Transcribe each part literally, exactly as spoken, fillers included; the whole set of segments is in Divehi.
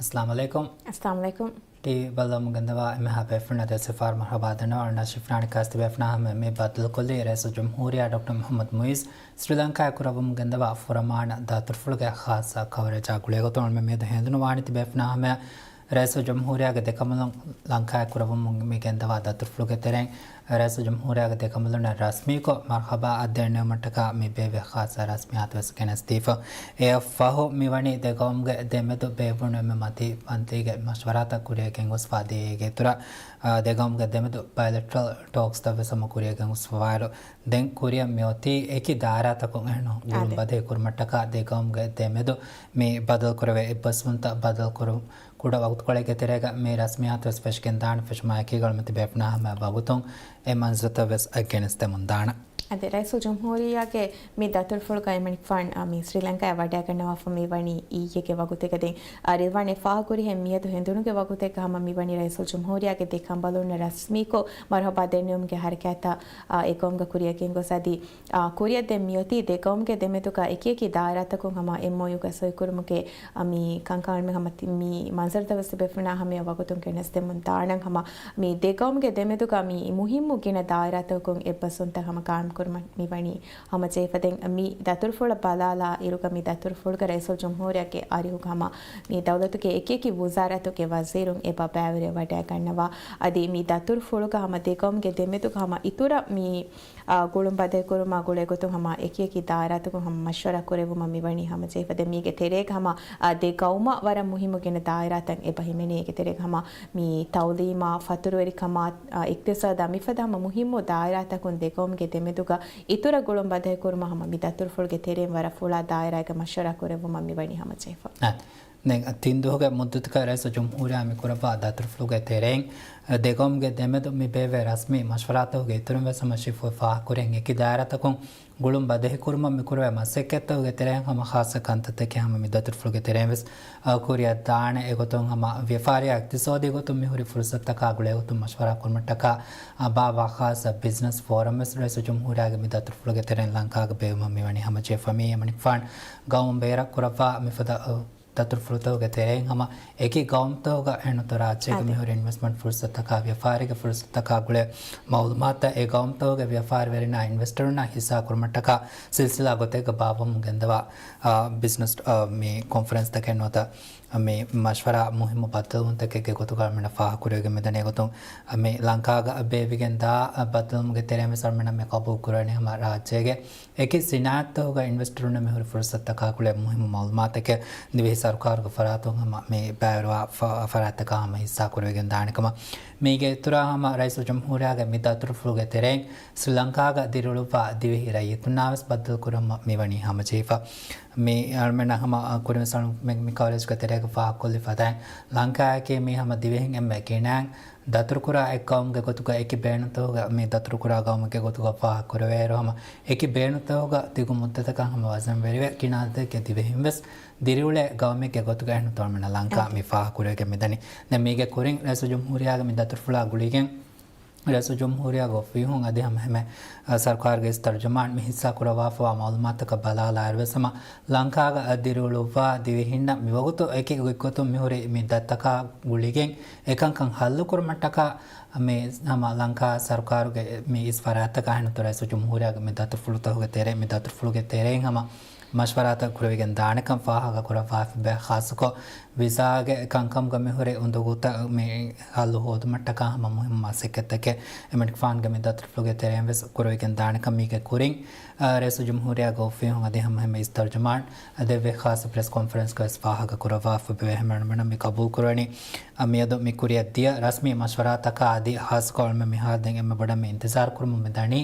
އައްސަލާމު ޢަލައިކުމް. އައްސަލާމު ޢަލައިކުމް. ޓީވީ ބައްލަވަމުން ގެންދަވާ އެންމެހާ ބޭފުޅުންނަށް ދަސްވެފަ މަރުޙަބާ ދަންނަވަން. އަންނަ ޝިފްރާނި ކާސްތި ބޭފުނާ ހަމަ މި ބައްދަލުކޮށްލީ ރައީސުލްޖުމްހޫރިއްޔާ ޑޮކްޓަރ މުޙައްމަދު މުޢިއްޒު ސްރީލަންކާއަށް ކުރައްވަމުން ގެންދަވާ ފުރަމާނަ ދަތުރުފުޅުގެ ޚާއްޞަ ކަވަރޭޖާ ގުޅޭގޮތުން އަޅުމެން މިއަދު ހެނދުނު ވާނީ ތިބޭފުނާ ހަމަ ރައީސުލްޖުމްހޫރިއްޔާގެ ދެކަނބަލުން ލަންކާއަށް ކުރައްވަމުން މި ގެންދަވާ ދަތުރުފުޅުގެ ތެރެއިން ރައީސުލްޖުމްހޫރިއްޔާގެ ދެކަނބަލުންނަށް ރަސްމީކޮށް މަރުޙަބާއަށް ދެންނެވުމަށްޓަކާ މި ބޭއްވި ޚާއްޞަ ރަސްމިއްޔާތު ވެސް ގެނެސްދީފަ. އެއަށް ފަހު މިވަނީ ދެގައުމުގެ ދެމެދު ބޭއްވުނު އެންމެ މަތީ ފަންތީގެ މަޝްވަރާތައް ކުރިއަށް ގެންގޮސްފާ ދިޔައީގެ އިތުރަށް، އާ، ދެގައުމުގެ ދެމެދު ބަޔޮލެޓްރަލް ޓޯކްސްތައް ވެސް ހަމަ ކުރިއަށް ގެންގޮސްފަވާއިރު، ދެން ކުރިއަށް މިއޮތީ އެކި ދާއިރާތަކުން އެހެން ގުޅުން ބަދަހި ކުރުމަށްޓަކާ ދެގައުމުގެ ދެމެދު މި ބަދަލުކުރެވޭ އެއްބަސްވުންތައް ބަދަލުކުރުން ކުޑަ ވަގުތުކޮޅެއްގެ ތެރޭގަ މި ރަސްމިއްޔާތު ވެސް ފެށިގެންދާނެ. ފެށުމާއެކީގަ އަޅުމެން ތިބޭފުނާ ހަމަ ވަގުތުން އެ މަންޒަރުތައް ވެސް ގެނެސްދެމުން ދާނެ. އަދި ރައީސުލްޖުމްހޫރިއްޔާގެ މި ދަތުރުފުޅުގަ އެމަނިކުފާނު މި ސްރީލަންކާއަށް ވަޑައިގަންނަވާފަ މިވަނީ އިއްޔެގެ ވަގުތެއްގަ. ދެން، އާ، ރިލްވާން އެ ފާހަގަކުރިހެން މިއަދު ހެނދުނުގެ ވަގުތެއްގަ ހަމަ މިވަނީ ރައީސުލްޖުމްހޫރިއްޔާގެ ދެ ކަނބަލުންނަށް ރަސްމީކޮށް މަރުޙަބާ ދެންނެވުމުގެ ހަރަކާތްތައް، އާ، އެ ގައުމުގަ ކުރިއަށް ގެންގޮސް އަދި، އާ، ކުރިއަށް ދެން މިއޮތީ ދެ ގައުމުގެ ދެމެދުގަ އެކިއެކި ދާއިރާތަކުން ހަމަ އެމްއޯޔޫގަ ސޮއިކުރުމުގެ އަ، މި ކަންކަން އަޅުމެން ހަމަ ތި-، މި މަންޒަރުތައް ވެސް ތިބޭފުނާ ހަމަޔަށް ވަގުތުން ގެނެސްދެމުން ދާނަން. ހަމަ މި ދެ ގައުމުގެ ދެމެދުގަ މި މުހިއްމު ގިނަ ދާއިރާތަކުން އެއްބަސްވުންތައް ހަމަ ޤާއިމްކުރުމަށް މިވަނީ ހަމަޖެހިފަ. ދެން މި ދަތުރުފުޅަށް ބަލާލާ އިރުގަ މި ދަތުރުފުޅުގަ ރައީސުލްޖުމްހޫރިއްޔާގެ އަރިހުގަ ހަމަ މި ދައުލަތުގެ އެކިއެކި ވުޒާރާތުގެ ވަޒީރުން އެބަ ބައިވެރިވެ ވަޑައިގަންނަވާ. އަދި މި ދަތުރުފުޅުގަ ހަމަ ދެ ގައުމުގެ ދެމެދުގަ ހަމަ އިތުރަށް މި އާ، ގުޅުން ބަދަހިކުރުމާ ގުޅޭގޮތުން ހަމަ އެކިއެކި ދާއިރާތަކުން ހަމަ މަޝްވަރާ ކުރެއްވުމަށް މިވަނީ ހަމަޖެހިފަ. ދެން މީގެ ތެރޭގަ ހަމަ، އާ، ދެ ގައުމަށް ވަރަށް މުހިއްމު ގިނަ ދާއިރާތައް އެބަ ހިމެނޭ. އޭގެ ތެރޭގަ ހަމަ މި ތައުލީމާ، ފަތުރުވެރިކަމާ، އާ، އިޤްތިޞާދާ މިފަދަ ހަމަ މުހިއްމު ދާއިރާތަކުން ދެ ގައުމުގެ ދެމެދުގަ އިތުރަށް ގުޅުން ބަދަހިކުރުމަށް ހަމަ މި ދަތުރުފުޅުގެ ތެރެއިން ވަރަށް ފުޅާ ދާއިރާއެއްގަ މަޝްވަރާ ކުރެއްވުމަށް މިވަނީ ހަމަޖެހިފަ. އާ. ދެން ތިން ދުވަހުގެ މުއްދަތަކަށް ރައީސުލްޖުމްހޫރިއްޔާ މި ކުރައްވާ ދަތުރުފުޅުގެ ތެރެއިން، ދެ ގައުމުގެ ދެމެދު މި ބޭއްވޭ ރަސްމީ މަޝްވަރާތަކުގެ އިތުރުން ވެސް ހަމަ ޝިފު ފާހަގަކުރިހެން އެކި ދާއިރާތަކުން ގުޅުން ބަދަހިކުރުމަށް މި ކުރެވޭ މަސައްކަތްތަކުގެ ތެރެއިން ހަމަ ޚާއްޞަ ކަންތައްތަކެއް ހަމަ މި ދަތުރުފުޅުގެ ތެރެއިން ވެސް، އަ، ކުރިއަށް ދާނެ. އެގޮތުން ހަމަ ވިޔަފާރިއާ އިޤްތިޞާދީ ގޮތުން މިހުރި ފުރުޞަތުތަކާ ގުޅޭގޮތުން މަޝްވަރާ ކުރުމަށްޓަކާ، އަ، ބާއްވާ ޚާއްޞަ ބިޒްނަސް ފޯރަމް ވެސް ރައީސުލްޖުމްހޫރިއްޔާގެ މި ދަތުރުފުޅުގެ ތެރެއިން ލަންކާގަ ބޭއްވުމަށް މިވަނީ ހަމަޖެހިފަ. މީ އެމަނިކުފާނު ގައުމު ބޭރަށް ކުރައްވާ މިފަދަ، އަ، ދަތުރުފުޅުތަކުގެ ތެރެއިން ހަމަ އެކި ގައުމުތަކުގަ އެހެންނުތޯ ރާއްޖޭގެ އަދި. މިހުރި އިންވެސްޓްމަންޓް ފުރުޞަތުތަކާ، ވިޔަފާރީގެ ފުރުޞަތުތަކާ ގުޅޭ މައުލޫމާތުތައް އެ ގައުމުތަކުގެ ވިޔަފާރިވެރިންނާ އިންވެސްޓަރުންނާ ހިއްސާ ކުރުމަށްޓަކާ ސިލްސިލާ ގޮތެއްގަ ބާއްވަމުން ގެންދަވާ، އާ، ބިޒްނަސް، އާ، މި ކޮންފަރެންސްތަކެއް ނުވަތަ މި މަޝްވަރާ މުހިއްމު ބައްދަލުވުންތަކެއްގެ ގޮތުގަ އަޅުމެންނަށް ފާހަގަކުރެވިގެން މިދަނީ. އެގޮތުން މި ލަންކާގަ ބޭއްވިގެންދާ ބައްދަލުވުމުގެ ތެރެއިން ވެސް އަޅުމެންނަށް މި ޤަބޫލު ކުރެވެނީ ހަމަ ރާއްޖޭގެ އެކި ސިނާއަތްތަކުގަ އިންވެސްޓަރުންނަށް މިހުރި ފުރުޞަތުތަކާ ގުޅޭ މުހިއްމު މައުލޫމާތެކޭ. ދިވެހި ސަރުކާރުގެ ފަރާތުން ހަމަ މި ބައިވެރިވާ ފަ-، ފަރާތްތަކާ ހަމަ ހިއްސާ ކުރެވިގެން ދާނެ ކަމަށް. މީގެ އިތުރަށް ހަމަ ރައީސުލްޖުމްހޫރިއްޔާގެ މި ދަތުރުފުޅުގެ ތެރެއިން ސްރީލަންކާގަ ދިރިއުޅުއްވާ ދިވެހި ރައްޔިތުންނާ ވެސް ބައްދަލު ކުރުމަށް މިވަނީ ހަމަޖެހިފަ. މި އަޅުމެންނަށް ހަމަ ކުރިން ވެސް އަޅުމެން މި ކަވަރޭޖުގެ ތެރޭގަ ފާހަގަކޮށްލި ފަދައިން ލަންކާއަކީ މީ ހަމަ ދިވެހިން އެންމެ ގިނައިން ދަތުރުކުރާ އެއް ގައުމުގެ ގޮތުގަ އެކި ބޭނުންތަކުގަ މި ދަތުރުކުރާ ގައުމެއްގެ ގޮތުގަ ފާހަގަކުރެވޭއިރު ހަމަ އެކި ބޭނުންތަކުގަ ދިގު މުއްދަތަކަށް ހަމަ ވަޒަންވެރިވެ ގިނަ އަދަދެއްގެ ދިވެހިން ވެސް ދިރިއުޅޭ ގައުމެއްގެ ގޮތުގަ އެހެންނުތޯ އަޅުމެންނަށް ލަންކާ އަދި. މި ފާހަގަކުރެވިގެން މިދަނީ. ދެން މީގެ ކުރިން ރައީސުލްޖުމްހޫރިއްޔާގެ މި ދަތުރުފުޅާ ގުޅިގެން ރައީސުލްޖުމްހޫރިއްޔާގެ އޮފީހުން އަދި ހަމަ އެހެންމެ، އަ، ސަރުކާރުގެ އިސް ތަރުޖަމާން މި ހިއްސާ ކުރައްވާފަވާ މައުލޫމާތަކަށް ބަލާލާއިރު ވެސް ހަމަ ލަންކާގަ ދިރިއުޅުއްވާ ދިވެހިންނަށް މިވަގުތު އެކި ގޮތްގޮތުން މިހުރި މި ދަތަކާ ގުޅިގެން އެކަންކަން ހައްލުކުރުމަށްޓަކާ މި ހަމަ ލަންކާ ސަރުކާރުގެ މި އިސް ފަރާތްތަކާ އެހެންނުތޯ ރައީސުލްޖުމްހޫރިއްޔާގެ މި ދަތުރުފުޅުތަކުގެ ތެރެ-، މި ދަތުރުފުޅުގެ ތެރެއިން ހަމަ މަޝްވަރާތައް ކުރެވިގެން ދާނެކަން ފާހަގަކުރައްވާފައިވޭ. ޚާއްޞަކޮށް ވިސާގެ ކަންކަމުގަ މިހުރި އުނދަގޫތައް މި ހައްލު ހޯދުމަށްޓަކާ ހަމަ މުހިއްމު މަސައްކަތްތަކެއް އެމަނިކުފާނުގެ މި ދަތުރުފުޅުގެ ތެރެއިން ވެސް ކުރެވިގެން ދާނެކަން މީގެ ކުރިން، އާ، ރައީސުލްޖުމްހޫރިއްޔާގެ އޮފީހުން އަދި ހަމަ އެހެންމެ އިސް ތަރުޖަމާން ދެއްވި ޚާއްޞަ ޕްރެސް ކޮންފަރެންސްގަ ވެސް ފާހަގަކުރައްވާފަ އެހެންމެ އަޅުމެންނަށް މި ޤަބޫލުކުރަނީ. އާ، މިއަދު މި ކުރިއަށް ދިޔަ ރަސްމީ މަޝްވަރާތަކާ އަދި ޚާއްޞަކޮށް އަޅުމެން މިހާރު ދެން އެންމެ ބޮޑަށް މި އިންތިޒާރު ކުރަމުން މި ދަނީ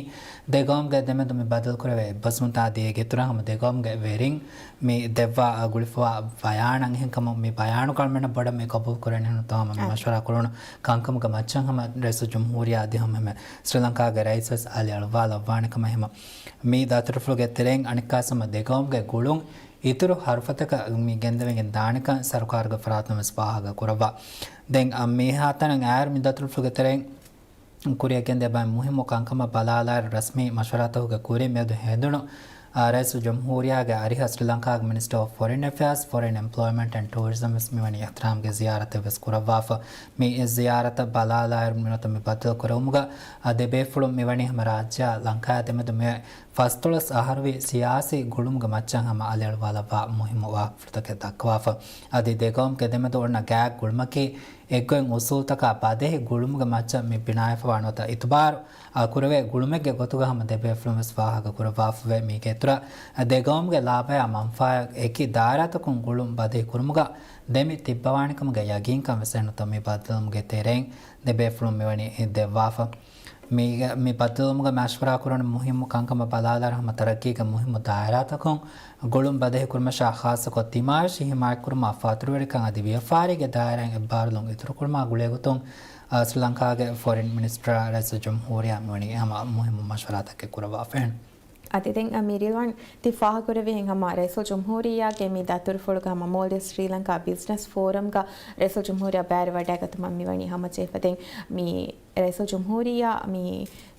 ދެ ގައުމުގެ ދެމެދު މި ބަދަލުކުރެވޭ އެއްބަސްވުންތައް އަދި އޭގެ އިތުރަށް ހަމަ ދެ ގައުމުގެ ވެރިން މި ދެއްވާ ގުޅިފަވާ ބަޔާނަށް. އެހެންކަމުން މި ބަޔާނުގަ އަޅުމެންނަށް ބޮޑަށް މި ޤަބޫލު ކުރަނީ ނުތަ ހަމަ މި އާ. މަޝްވަރާ ކުރުނު ކަންކަމުގެ މައްޗަށް ހަމަ ރައީސުލްޖުމްހޫރިއްޔާ އަދި ހަމަ ހަމަ ސްރީލަންކާގެ ރައީސް ވެސް އަލި އަޅުވާލައްވާނެ ކަމަށް. ހަމަ މި ދަތުރުފުޅުގެ ތެރެއިން އަނެއްކާސް ހަމަ ދެ ގައުމުގެ ގުޅުން އިތުރު ހަރުފަތަކަށް މި ގެންދެވިގެން ދާނެކަން ސަރުކާރުގެ ފަރާތުން ވެސް ފާހަގަ ކުރައްވާ. ދެން އަ، މިހާތަނަށް އައިރު މި ދަތުރުފުޅުގެ ތެރެއިން ކުރިއަށް ގެންދެވޭ މުހިއްމު ކަންކަމަށް ބަލާލާއިރު ރަސްމީ މަޝްވަރާތަކުގެ ކުރިން މިއަދު ހެނދުނު ރައީސުލްޖުމްހޫރިއްޔާގެ އަރިހަށް ސްރީލަންކާގެ މިނިސްޓަރ އޮފް ފޮރިން އެފެއާޒް، ފޮރިން އެމްޕްލޯއިމެންޓް އެންޑް ޓޫރިޒަމް ވެސް މިވަނީ އިޙްތިރާމްގެ ޒިޔާރަތެއް ވެސް ކުރައްވާފަ. މި ޒިޔާރަތަށް ބަލާލާއިރު މިނުވަތަ މި ބައްދަލު ކުރެވުމުގަ، އާ، ދެބޭފުޅުން މިވަނީ ހަމަ ރާއްޖެއާ ލަންކާއާ ދެމެދު މިއޮތް ފަސްދޮޅަސް އަހަރުވީ ސިޔާސީ ގުޅުމުގެ މައްޗަށް ހަމަ އަލިއަޅުވާލައްވާ މުހިއްމު ވާހަކަފުޅުތަކެއް ދައްކަވާފަ. އަދި ދެގައުމުގެ ދެމެދު އޮންނަ ގާތް ގުޅުމަކީ އެއްގޮތް އުސޫލުތަކާ ބަދެހި ގުޅުމުގެ މައްޗަށް މި ބިނާވެފަވާ ނުވަތަ އިތުބާރު، އާ، ކުރެވޭ ގުޅުމެއްގެ ގޮތުގަ ހަމަ ދެބޭފުޅުން ވެސް ފާހަގަ ކުރައްވާފަވޭ. މީގެ އިތުރަށް ދެގައުމުގެ ލާބަޔާ މަންފާއަށް އެކި ދާއިރާތަކުން ގުޅުން ބަދަހި ކުރުމުގަ ދެމި ތިއްބަވާނެކަމުގެ ޔަގީންކަން ވެސް އެންނުތޯ މި ބައްދަލުވުމުގެ ތެރެއިން ދެބޭފުޅުން މިވަނީ ދެއްވާފަ. މީގެ، މި ބައްދަލުވުމުގަ މަޝްވަރާ ކުރަން މުހިއްމު ކަންކަމަށް ބަލާލާއިރު ހަމަ ތަރައްގީގެ މުހިއްމު ދާއިރާތަކުން ގުޅުން ބަދަހި ކުރުމަށާ ޚާއްޞަކޮށް ތިމާވެށި ހިމާޔަތްކުރުމާ ފަތުރުވެރިކަން އަދި ވިޔަފާރީގެ ދާއިރާއިން އެއްބާރުލުން އިތުރުކުރުމާ ގުޅޭގޮތުން، އާ، ސްރީލަންކާގެ ފޮރިން މިނިސްޓަރާ ރައީސުލްޖުމްހޫރިއްޔާ މިވަނީ ހަމަ މުހިއްމު މަޝްވަރާތަކެއް ކުރައްވާފައިން. އަދި ދެން، އަ، މި ރިލްވާން ތި ފާހަގަކުރެއްވިހެން ހަމަ ރައީސުލްޖުމްހޫރިއްޔާގެ މި ދަތުރުފުޅުގަ ހަމަ މޯލްޑިވްސް ސްރީލަންކާ ބިޒްނަސް ފޯރަމްގަ ރައީސުލްޖުމްހޫރިއްޔާ ބައިވެރިވަޑައިގަތުމަށް މިވަނީ ހަމަޖެހިފަ. ދެން މި ރައީސުލްޖުމްހޫރިއްޔާ މި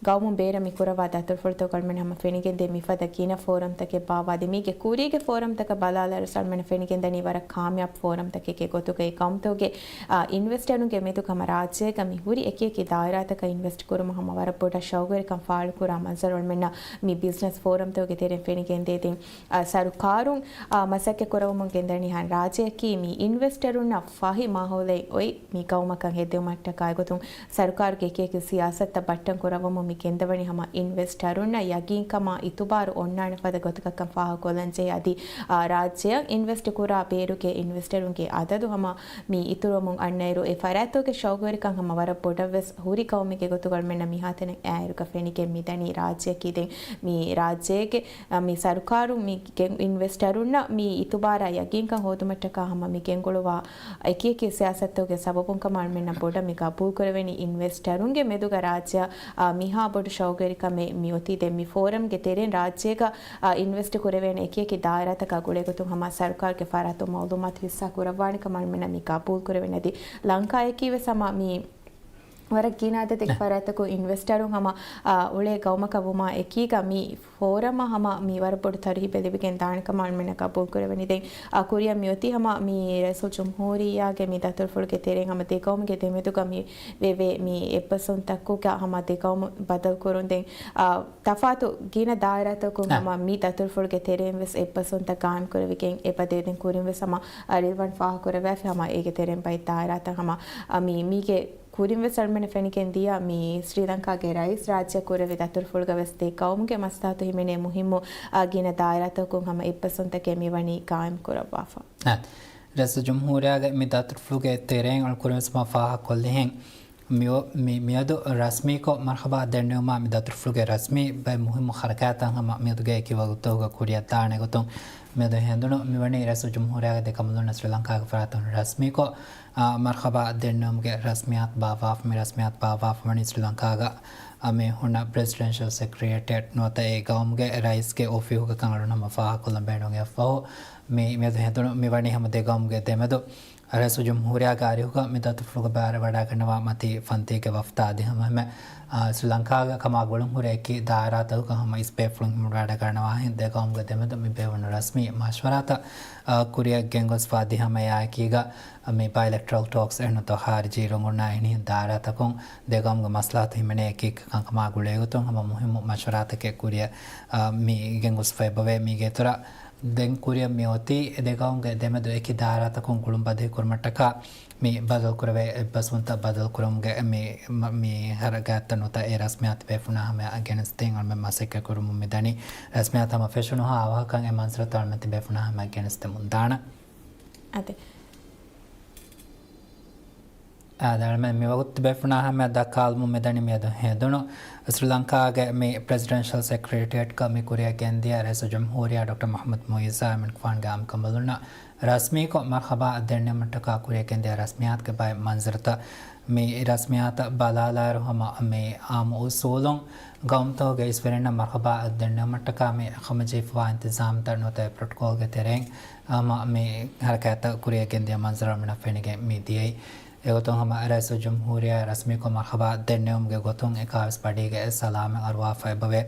ގައުމުން ބޭރަށް މި ކުރައްވާ ދަތުރުފުޅުތަކުގަ އަޅުމެން ހަމަ ފެނިގެންދޭ މިފަދަ ގިނަ ފޯރަމްތަކެއް ބާއްވާ. އަދި މީގެ ކުރީގެ ފޯރަމްތަކަށް ބަލާލާއިރު އަޅުމެން ފެނިގެންދަނީ ވަރަށް ކާމިޔާބު ފޯރަމްތަކެއްގެ ގޮތުގައި ގައުމުތަކުގެ، އާ، އިންވެސްޓަރުންގެ މެދުގަ ހަމަ ރާއްޖޭގަ މި ހުރި އެކި އެކި ދާއިރާތަކަށް އިންވެސްޓް ކުރުމަށް ހަމަ ވަރަށް ބޮޑަށް ޝައުގުވެރިކަން ފާޅުކުރާ މަންޒަރު އަޅުމެންނަށް މި ބިޒްނަސް ފޯރަމްތަކުގެ ތެރެއިން ފެނިގެންދޭ. ދެން، އާ، ސަރުކާރުން، އާ، މަސައްކަތް ކުރައްވަމުން ގެންދަނީ ހަން ރާއްޖެއަކީ މި އިންވެސްޓަރުންނަށް ފަހި މާހައުލެއް އޮތް މި ގައުމަކަށް ހެދެވުމަށްޓަކާ ގޮތުން ސަރުކާރުގެ އެކި އެކި ސިޔާސަތުތައް ބައްޓަން ކުރައްވަމުން މި ގެންދަވަނީ ހަމަ އިންވެސްޓަރުންނަށް ޔަގީންކަމާ އިތުބާރު އޮންނާނެ ފަދަ ގޮތަކަށްކަން ފާހަގަކޮށްލަންޖެހޭ. އަދި، އާ، ރާއްޖެއަށް އިންވެސްޓް ކުރާ ބޭރުގެ އިންވެސްޓަރުންގެ އަދަދު ހަމަ މި އިތުރުވަމުން އަންނައިރު، އެ ފަރާތްތަކުގެ ޝައުގުވެރިކަން ހަމަ ވަރަށް ބޮޑަށް ވެސް ހުރި ގައުމެއްގެ ގޮތުގަ އަޅުމެންނަށް މިހާތަނަށް އައިއިރުގަ ފެނިގެން މިދަނީ. ރާއްޖެއަކީ ދެން މި ރާއްޖޭގެ، އަ، މި ސަރުކާރު މި ގެ-، އިންވެސްޓަރުންނަށް މި އިތުބާރާ ޔަގީންކަން ހޯދުމަށްޓަކާ ހަމަ މި ގެންގުޅުވާ އެކި އެކި ސިޔާސަތުގެ ސަބަބުން ކަމަށް އަޅުމެންނަށް ބޮޑަށް މި ގަބޫލުކުރެވެނީ. އިންވެސްޓަރުންގެ މެދުގަ ރާއްޖެއަށް، އާ، މިހާ ބޮޑު ޝައުގުވެރިކަމެއް މިއޮތީ. ދެން މި ފޯރަމްގެ ތެރެއިން ރާއްޖޭގަ، އާ، އިންވެސްޓް ކުރެވޭނެ އެކި އެކި ދާއިރާތަކާ ގުޅޭގޮތުން ހަމަ ސަރުކާރުގެ ފަރާތުން މައުލޫމާތު ހިއްސާ ކުރައްވާނެ ކަމަށް އަޅުމެންނަށް މި ގަބޫލު ކުރެވެން. އަދި ލަންކާއަކީ ވެސް ހަމަ މި ވަރަށް ގިނަ އަދަދެއް ފަރާތަކުން އިންވެސްޓަރުން ހަމަ، އާ، އުޅޭ ގައުމަކަށް ވުމާ އެކީގަ މި ފޯރަމަށް ހަމަ މި ވަރަށް ބޮޑު ތަރުހީބެއް ލިބިގެން ދާނެ ކަމަށް އަޅުމެންނަށް ގަބޫލު ކުރެވެނީ. ދެން، އާ، ކުރިއަށް މިއޮތީ ހަމަ މި ރައީސުލްޖުމްހޫރިއްޔާގެ މި ދަތުރުފުޅުގެ ތެރެއިން ހަމަ ދެގައުމުގެ ދެމެދުގަ މި ވެވޭ މި އެއްބަސްވުންތަކުގަ ހަމަ ދެގައުމު ބަދަލު ކުރުން. ދެން، އާ، ތަފާތު ގިނަ ދާއިރާތަކުން އަ. ހަމަ މި ދަތުރުފުޅުގެ ތެރެއިން ވެސް އެއްބަސްވުންތައް ގާއިމް ކުރެވިގެން އެބަދޭ. ދެން ކުރިން ވެސް ހަމަ، އަ، ރިލްވާން ފާހަގަކުރެއްވިއްޔާ ހަމަ އޭގެ ތެރެއިން ބައެއް ދާއިރާތައް ހަމަ، އަ، މި، މީގެ ކުރިން ވެސް އަޅުމެންނަށް ފެނިގެން ދިޔަ މި ސްރީލަންކާގެ ރައީސް ރާއްޖެ ކުރެއްވި ދަތުރުފުޅުގަ ވެސް ދެ ގައުމުގެ މަސްލަހަތު ހިމެނޭ މުހިއްމު، އަ، ގިނަ ދާއިރާތަކުން ހަމަ އެއްބަސްވުންތަކެއް މިވަނީ ގާއިމް ކުރައްވާފަ. އަ، ރައީސުލްޖުމްހޫރިއްޔާގެ މި ދަތުރުފުޅުގެ ތެރެއިން އަޅު ކުރިން ވެސް މާ ފާހަގަކޮށްލިހެން މިއޮ-، މި-، މިއަދު ރަސްމީކޮށް މަރްހަބާ ދެންނެވުމާ މި ދަތުރުފުޅުގެ ރަސްމީ ބައެއް މުހިއްމު ހަރަކާތްތައް ހަމަ މިއަދުގެ އެކި ވަގުތުގަ ކުރިއަށް ދާނެ ގޮތުން މިއަދު ހެނދުނު މިވަނީ ރައީސުލްޖުމްހޫރިއްޔާގެ ދެ ކަނބަލުންނަށް ސްރީލަންކާގެ ފަރާތުން ރަސްމީކޮށް، އާ، މަރްހަބާ ދެންނެވުމުގެ ރަސްމިއްޔާތު ބާއްވާފަ. މި ރަސްމިއްޔާތު ބާއްވާފަ ވަނީ ސްރީލަންކާގަ، އާ، މި ހުންނަ ޕްރެޒިޑެންޝަލް ސެކްރެޓޭރިއެޓް ނުވަތަ އެ ގައުމުގެ ރައީސްގެ އޮފީހުގަ ކަން އަޅުން ހަމަ ފާހަގަކޮށްލަން ބޭނުން އެއްފަހު. މި، މިއަދު ހެނދުނު މިވަނީ ހަމަ ދެ ގައުމުގެ ދެމެދު ރައީސުލްޖުމްހޫރިއްޔާގެ އަރިހުގަ މި ދަތުރުފުޅުގަ ބައިވެރިވަޑައިގަންނަވާ މަތީ ފަންތީގެ ވަފްދާ އަދި ހަމަ އެހެން، އާ، ސްރީލަންކާގަ ކަމާ ގުޅުންހުރި އެކި ދާއިރާތަކުގަ ހަމަ އިސް ބޭފުޅުން ހިމަނަވަޑައިގަންނަވާހެން ދެ ގައުމުގެ ދެމެދު މި ބޭއްވުނު ރަސްމީ މަޝްވަރާތައް، އާ، ކުރިއަށް ގެންގޮސްފަ އަދި ހަމަ އެއާއެކީގަ މި ބައިލެޓްރަލް ޓޯކްސް އެހެންނުތޯ ހާރިޖީ ރޮނގުންނާ އެހެނިހެން ދާއިރާތަކުން ދެ ގައުމުގެ މަސްލަހަތު ހިމެނޭ އެކި އެކި ކަންކަމާ ގުޅޭގޮތުން ހަމަ މުހިއްމު މަޝްވަރާތަކެއް ކުރިއަށް، އާ، މި ގެންގޮސްފަ އެބަވޭ. މީގެ އިތުރަށް ދެން ކުރިއަށް މި އޮތީ އެ ދެ ގައުމުގެ ދެމެދު އެކި ދާއިރާތަކުން ގުޅުން ބަދަހި ކުރުމަށްޓަކާ މި ބަދަލުކުރެވޭ އެއްބަސްވުންތައް ބަދަލުކުރުމުގެ މި، މަ-، މި ހަރަކާތްތައް ނުވަތަ އެ ރަސްމިއްޔާތު ބޭފުޅުންނާ ހަމަޔަށް ގެނެސްދޭން އަޅުމެން މަސައްކަތް ކުރަމުން މިދަނީ. ރަސްމިއްޔާތު ހަމަ ފެށުނުހާ އަވަހަކަށް އެ މަންޒަރުތައް އަޅުމެން ތިބޭފުޅުންނާ ހަމަޔަށް ގެނެސްދެމުން ދާނަން. އަދި. އާދެ، އަޅުމެން މިވަގުތު ތިބޭފުޅުންނާ ހަމަޔަށް ދައްކާލުމުން މިދަނީ މިއަދު ހެނދުނު ސްރީލަންކާގެ މި ޕްރެޒިޑެންޝަލް ސެކްރެޓޭރިއެޓްގަ މި ކުރިއަށް ގެންދިޔަ ރައީސުލްޖުމްހޫރިއްޔާ ޑޮކްޓަރ މުޙައްމަދު މުޢިއްޒާ އަމީން ޚާންގެ އާއްމުކަނބަލުންނަށް ރަސްމީކޮށް މަރްޙަބާ ދެންނެވުމަށްޓަކާ ކުރިއަށް ގެންދިޔަ ރަސްމިއްޔާތުގެ ބައެއް މަންޒަރުތައް. މި ރަސްމިއްޔާތަށް ބަލާލާއިރު ހަމަ މި އާއްމު އުސޫލުން ގައުމުތަކުގެ އިސްވެރިންނަށް މަރްޙަބާ ދެންނެވުމަށްޓަކާ މި ހަމަޖެހިފަވާ އިންތިޒާމްތައް ނުވަތަ ޕްރޮޓޮކޯލްގެ ތެރެއިން ހަމަ މި ހަރަކާތްތައް ކުރިއަށް ގެންދިޔަ މަންޒަރު އަޅުމެންނަށް ފެނިގެން މި ދިޔައީ. އެގޮތުން ހަމަ ރައީސުލްޖުމްހޫރިއްޔާ ރަސްމީކޮށް މަރްޙަބާ ދެންނެވުމުގެ ގޮތުން އެކާވެސް ޕަޑީގެ ސަލާމަތް އަރުވާފަ އެބަވޭ.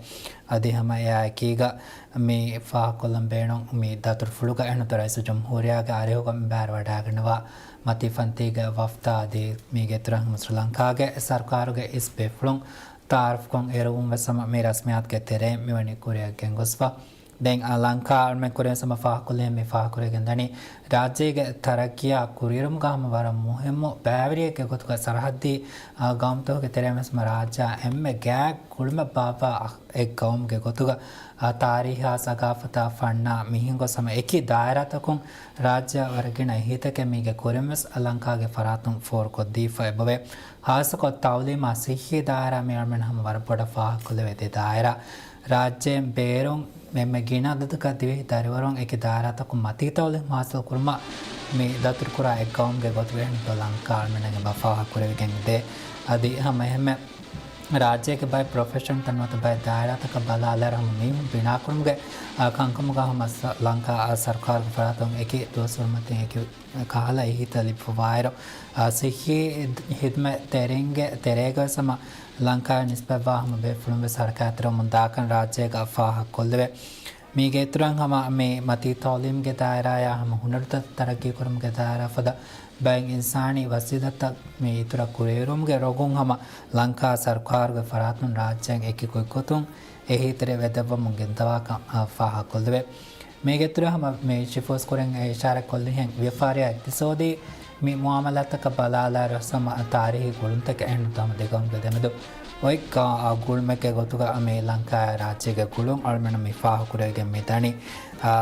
އަދި ހަމަ އެއާ އެކީގަ މި ފާހަގަކޮށްލަން ބޭނުން މި ދަތުރުފުޅުގަ އެހެންތޯ ރައީސުލްޖުމްހޫރިއްޔާގެ އަރިހުގަ މި ބައިވެރިވަޑައިގަންނަވާ މަތީ ފަންތީގެ ވަފްދާ އަދި މީގެ އިތުރަށް ހަމަ ސްރީލަންކާގެ ސަރުކާރުގެ އިސް ބޭފުޅުން ތައާރަފްކޮށް އެރުވުން ވެސް ހަމަ މި ރަސްމިއްޔާތުގެ ތެރެއިން މިވަނީ ކުރިއަށް ގެންގޮސްފަ. ދެން އަ، ލަންކާ އަޅުމެން ކުރިން ހަމަ ފާހަގަކޮށްލީ މި ފާހަގަކުރެވިގެން ދަނީ، ރާއްޖޭގެ ތަރައްގީއާ ކުރިއެރުމުގަ ހަމަ ވަރަށް މުހިއްމު ބައިވެރިއެއްގެ ގޮތުގަ ސަރަހައްދީ، އ، ގައުމުތަކުގެ ތެރެއިން ވެސް ހަމަ ރާއްޖެއާ އެންމެ ގާތް ގުޅުމެއް ބާއްވާ އަ، އެއް ގައުމުގެ ގޮތުގަ، އ، ތާރީހާ ސަގާފަތާ ފަންނާ މިހެން ގޮސް ހަމަ އެކި ދާއިރާތަކުން ރާއްޖެއާ ވަރަށް ގިނަ އެހީތަކެއް މީގެ ކުރިން ވެސް އަ، ލަންކާގެ ފަރާތުން ފޯރުކޮށްދީފަ އެބަވޭ. ހާއްސަކޮށް ތައުލީމާ ސިއްހީ ދާއިރާ މި އަޅުމެން ހަމަ ވަރަށް ބޮޑަށް ފާހަގަކޮށްލެވޭ ދެ ދާއިރާ. ރާއްޖޭން ބޭރުން އެންމެ ގިނަ އަދަދަކަށް ދިވެހި ދަރިވަރުން އެކި ދާއިރާތަކުން މަތީ ތައުލީމް ހާސިލް ކުރުމަށް މި ދަތުރުކުރާ އެއް ގައުމުގެ ގޮތުގަ އެހެންތޯ ލަންކާ އަޅުމެންނަށް އެބަ ފާހަގަކުރެވިގެން ދޭ. އަދި ހަމަ އެހެންމެ ރާއްޖޭގެ ބައެއް ޕްރޮފެޝަންތައް ނުވަތަ ބައެއް ދާއިރާތަކަށް ބަލާލާއިރު ހަމަ މީހުން ބިނާކުރުމުގެ، އާ، ކަންކަމުގަ ހަމަ ސަ-، ލަންކާ ސަރުކާރުގެ ފަރާތުން އެކި ދުވަސްވަރު މަތިން އެކި ކަހަލަ އެހީތައް ލިބިފަވާއިރު، އާ، ސިއްހީ ހިދްމަތް ތެރެއިންގެ ތެރޭގަވެސް ހަމަ ލަންކާއަށް ނިސްބަތްވާ ހަމަ ބޭފުޅުން ވެސް ހަރަކާތްތެރިވަމުން ދާކަން ރާއްޖޭގަ ފާހަގަކޮށްލެވޭ. މީގެ އިތުރަށް ހަމަ މި މަތީ ތައުލީމްގެ ދާއިރާއާ ހަމަ ހުނަރުތައް ތަރައްގީކުރުމުގެ ދާއިރާ ފަދަ ބައެއް އިންސާނީ ވަސީލަތްތައް މި އިތުރަށް ކުރިއެރުމުގެ ރޮގުން ހަމަ ލަންކާ ސަރުކާރުގެ ފަރާތުން ރާއްޖޭން އެކި ގޮތްގޮތުން އެހީތެރި ވެދެއްވަމުން ގެންދަވާކަން، އާ، ފާހަގަކޮށްލެވޭ. މީގެ އިތުރަށް ހަމަ މި ޝިފޫސް ކުރިން އިޝާރަތް ކޮށްލިހެން ވިޔަފާރިއާ އިޤްތިޞާދީ މި މުއާމަލާތަކަށް ބަލާލާއިރު ހަމަ ތާރީހީ ގުޅުންތަކެއް އެހެން ހަމަ ދެގައުމުގެ ދެމެދު އޮތް ގަ-، އާ، ގުޅުމެއްގެ ގޮތުގަ މި ލަންކާއާ ރާއްޖޭގެ ގުޅުން އަޅުމެންނަށް މި ފާހަގަކުރެވިގެން މި ދަނީ. އާ،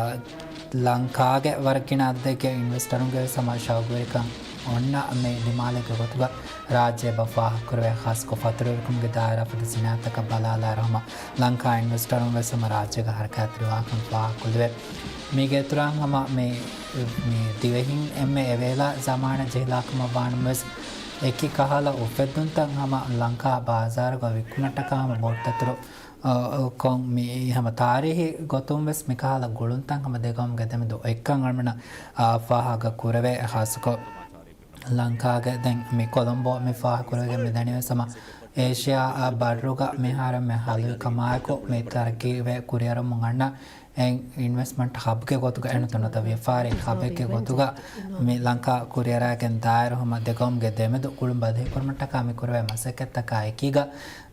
ލަންކާގެ ވަރަށް ގިނަ އަދަދެއްގެ އިންވެސްޓަރުންގެ ވެސް ހަމަ ޝައުގުވެރިކަން އޮންނަ މި ދިމާލެއްގެ ގޮތުގަ ރާއްޖެ އެބަ ފާހަގަކުރެވޭ. ޚާއްޞަކޮށް ފަތުރުވެރިކަމުގެ ދާއިރާ ފަދަ ސިނާއަތްތަކަށް ބަލާލާއިރު ހަމަ ލަންކާ އިންވެސްޓަރުން ވެސް ހަމަ ރާއްޖޭގަ ހަރަކާތްތެރިވާކަން ފާހަގަކޮށްލެވޭ. މީގެ އިތުރަށް ހަމަ މި، މި ދިވެހިން އެންމެ އެވޭލާ ޒަމާނަށް ޖެހިލާކަމަށް ވާނަމަވެސް، އެކި ކަހަލަ އުފެއްދުންތައް ހަމަ ލަންކާ ބާޒާރުގަ ވިއްކުމަށްޓަކާ ހަމަ ބޯޓުތަތުރު، އަ، ކޮށް މި ހަމަ ތާރީހީ ގޮތުން ވެސް މިކަހަލަ ގުޅުންތައް ހަމަ ދެގައުމުގެ ދެމެދު އޮތްކަން އަޅުމެންނަށް، އާ، ފާހަގަ ކުރެވޭ. ޚާއްޞަކޮށް ލަންކާގެ ދެން މި ކޮލޮމްބޯ މި ފާހަގަކުރެވިގެން މި ދަނީވެސް ހަމަ އޭޝިޔާ ބައްރުގަ މިހާރު މި ހަލުވި ކަމާއެކު މި ތަރައްގީވެ ކުރިއަރަމުން އަންނަ އެ އިންވެސްޓްމަންޓް ހަބްގެ ގޮތުގަ އެންމެ ތުނޑު ވިޔަފާރި ހަބެއްގެ ގޮތުގަ މި ލަންކާ ކުރިއަރާގެން ދާއިރު ހަމަ ދެގައުމުގެ ދެމެދު ގުޅުން ބަދަހިކުރުމަށްޓަކާ މި ކުރެވޭ މަސައްކަތްތަކާ އެކީގަ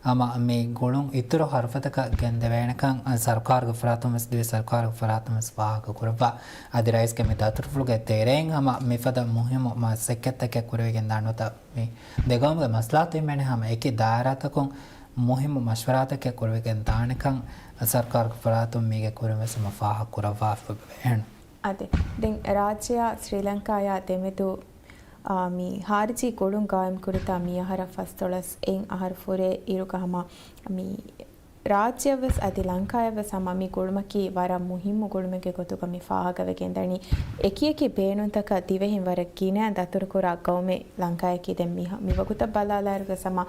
ހަމަ މި ގުޅުން އިތުރު ހަރުފަތަކަށް ގެންދެވޭނެކަން ސަރުކާރުގެ ފަރާތުން ވެސް، ދިވެހި ސަރުކާރުގެ ފަރާތުން ވެސް ފާހަގަ ކުރައްވާ. އަދި ރައީސްގެ މި ދަތުރުފުޅުގެ ތެރެއިން ހަމަ މިފަދަ މުހިއްމު މަސައްކަތްތަކެއް ކުރެވިގެން ދާނެ ނުވަތަ މި ދެގައުމުގެ މަސްލަހަތު ހިމެނޭ ހަމަ އެކި ދާއިރާތަކުން މުހިއްމު މަޝްވަރާތަކެއް ކުރެވިގެން ދާނެކަން ސަރުކާރުގެ ފަރާތުން މީގެ ކުރިން ވެސް ހަމަ ފާހަގަ ކުރައްވާފަ އެހެން. އަދި ދެން ރާއްޖެއާ ސްރީލަންކާޔާ ދެމެދު، އާ، މި ހާރިޖީ ގުޅުން ގާއިމް ކުރިތާ މި އަހަރަށް ފަސްދޮޅަސް އެއް އަހަރު ފުރޭ އިރުގަ ހަމަ މި ރާއްޖެއަށްވެސް އަދި ލަންކާޔަށްވެސް ހަމަ މި ގުޅުމަކީ ވަރަށް މުހިއްމު ގުޅުމެއްގެ ގޮތުގަ މި ފާހަގަވެގެން ދަނީ. އެކިއެކި ބޭނުންތަކަށް ދިވެހިން ވަރަށް ގިނަ ދަތުރުކުރާ ގައުމެއް ލަންކާޔަކީ. ދެން މި، މިވަގުތަށް ބަލާލާއިރުވެސް ހަމަ،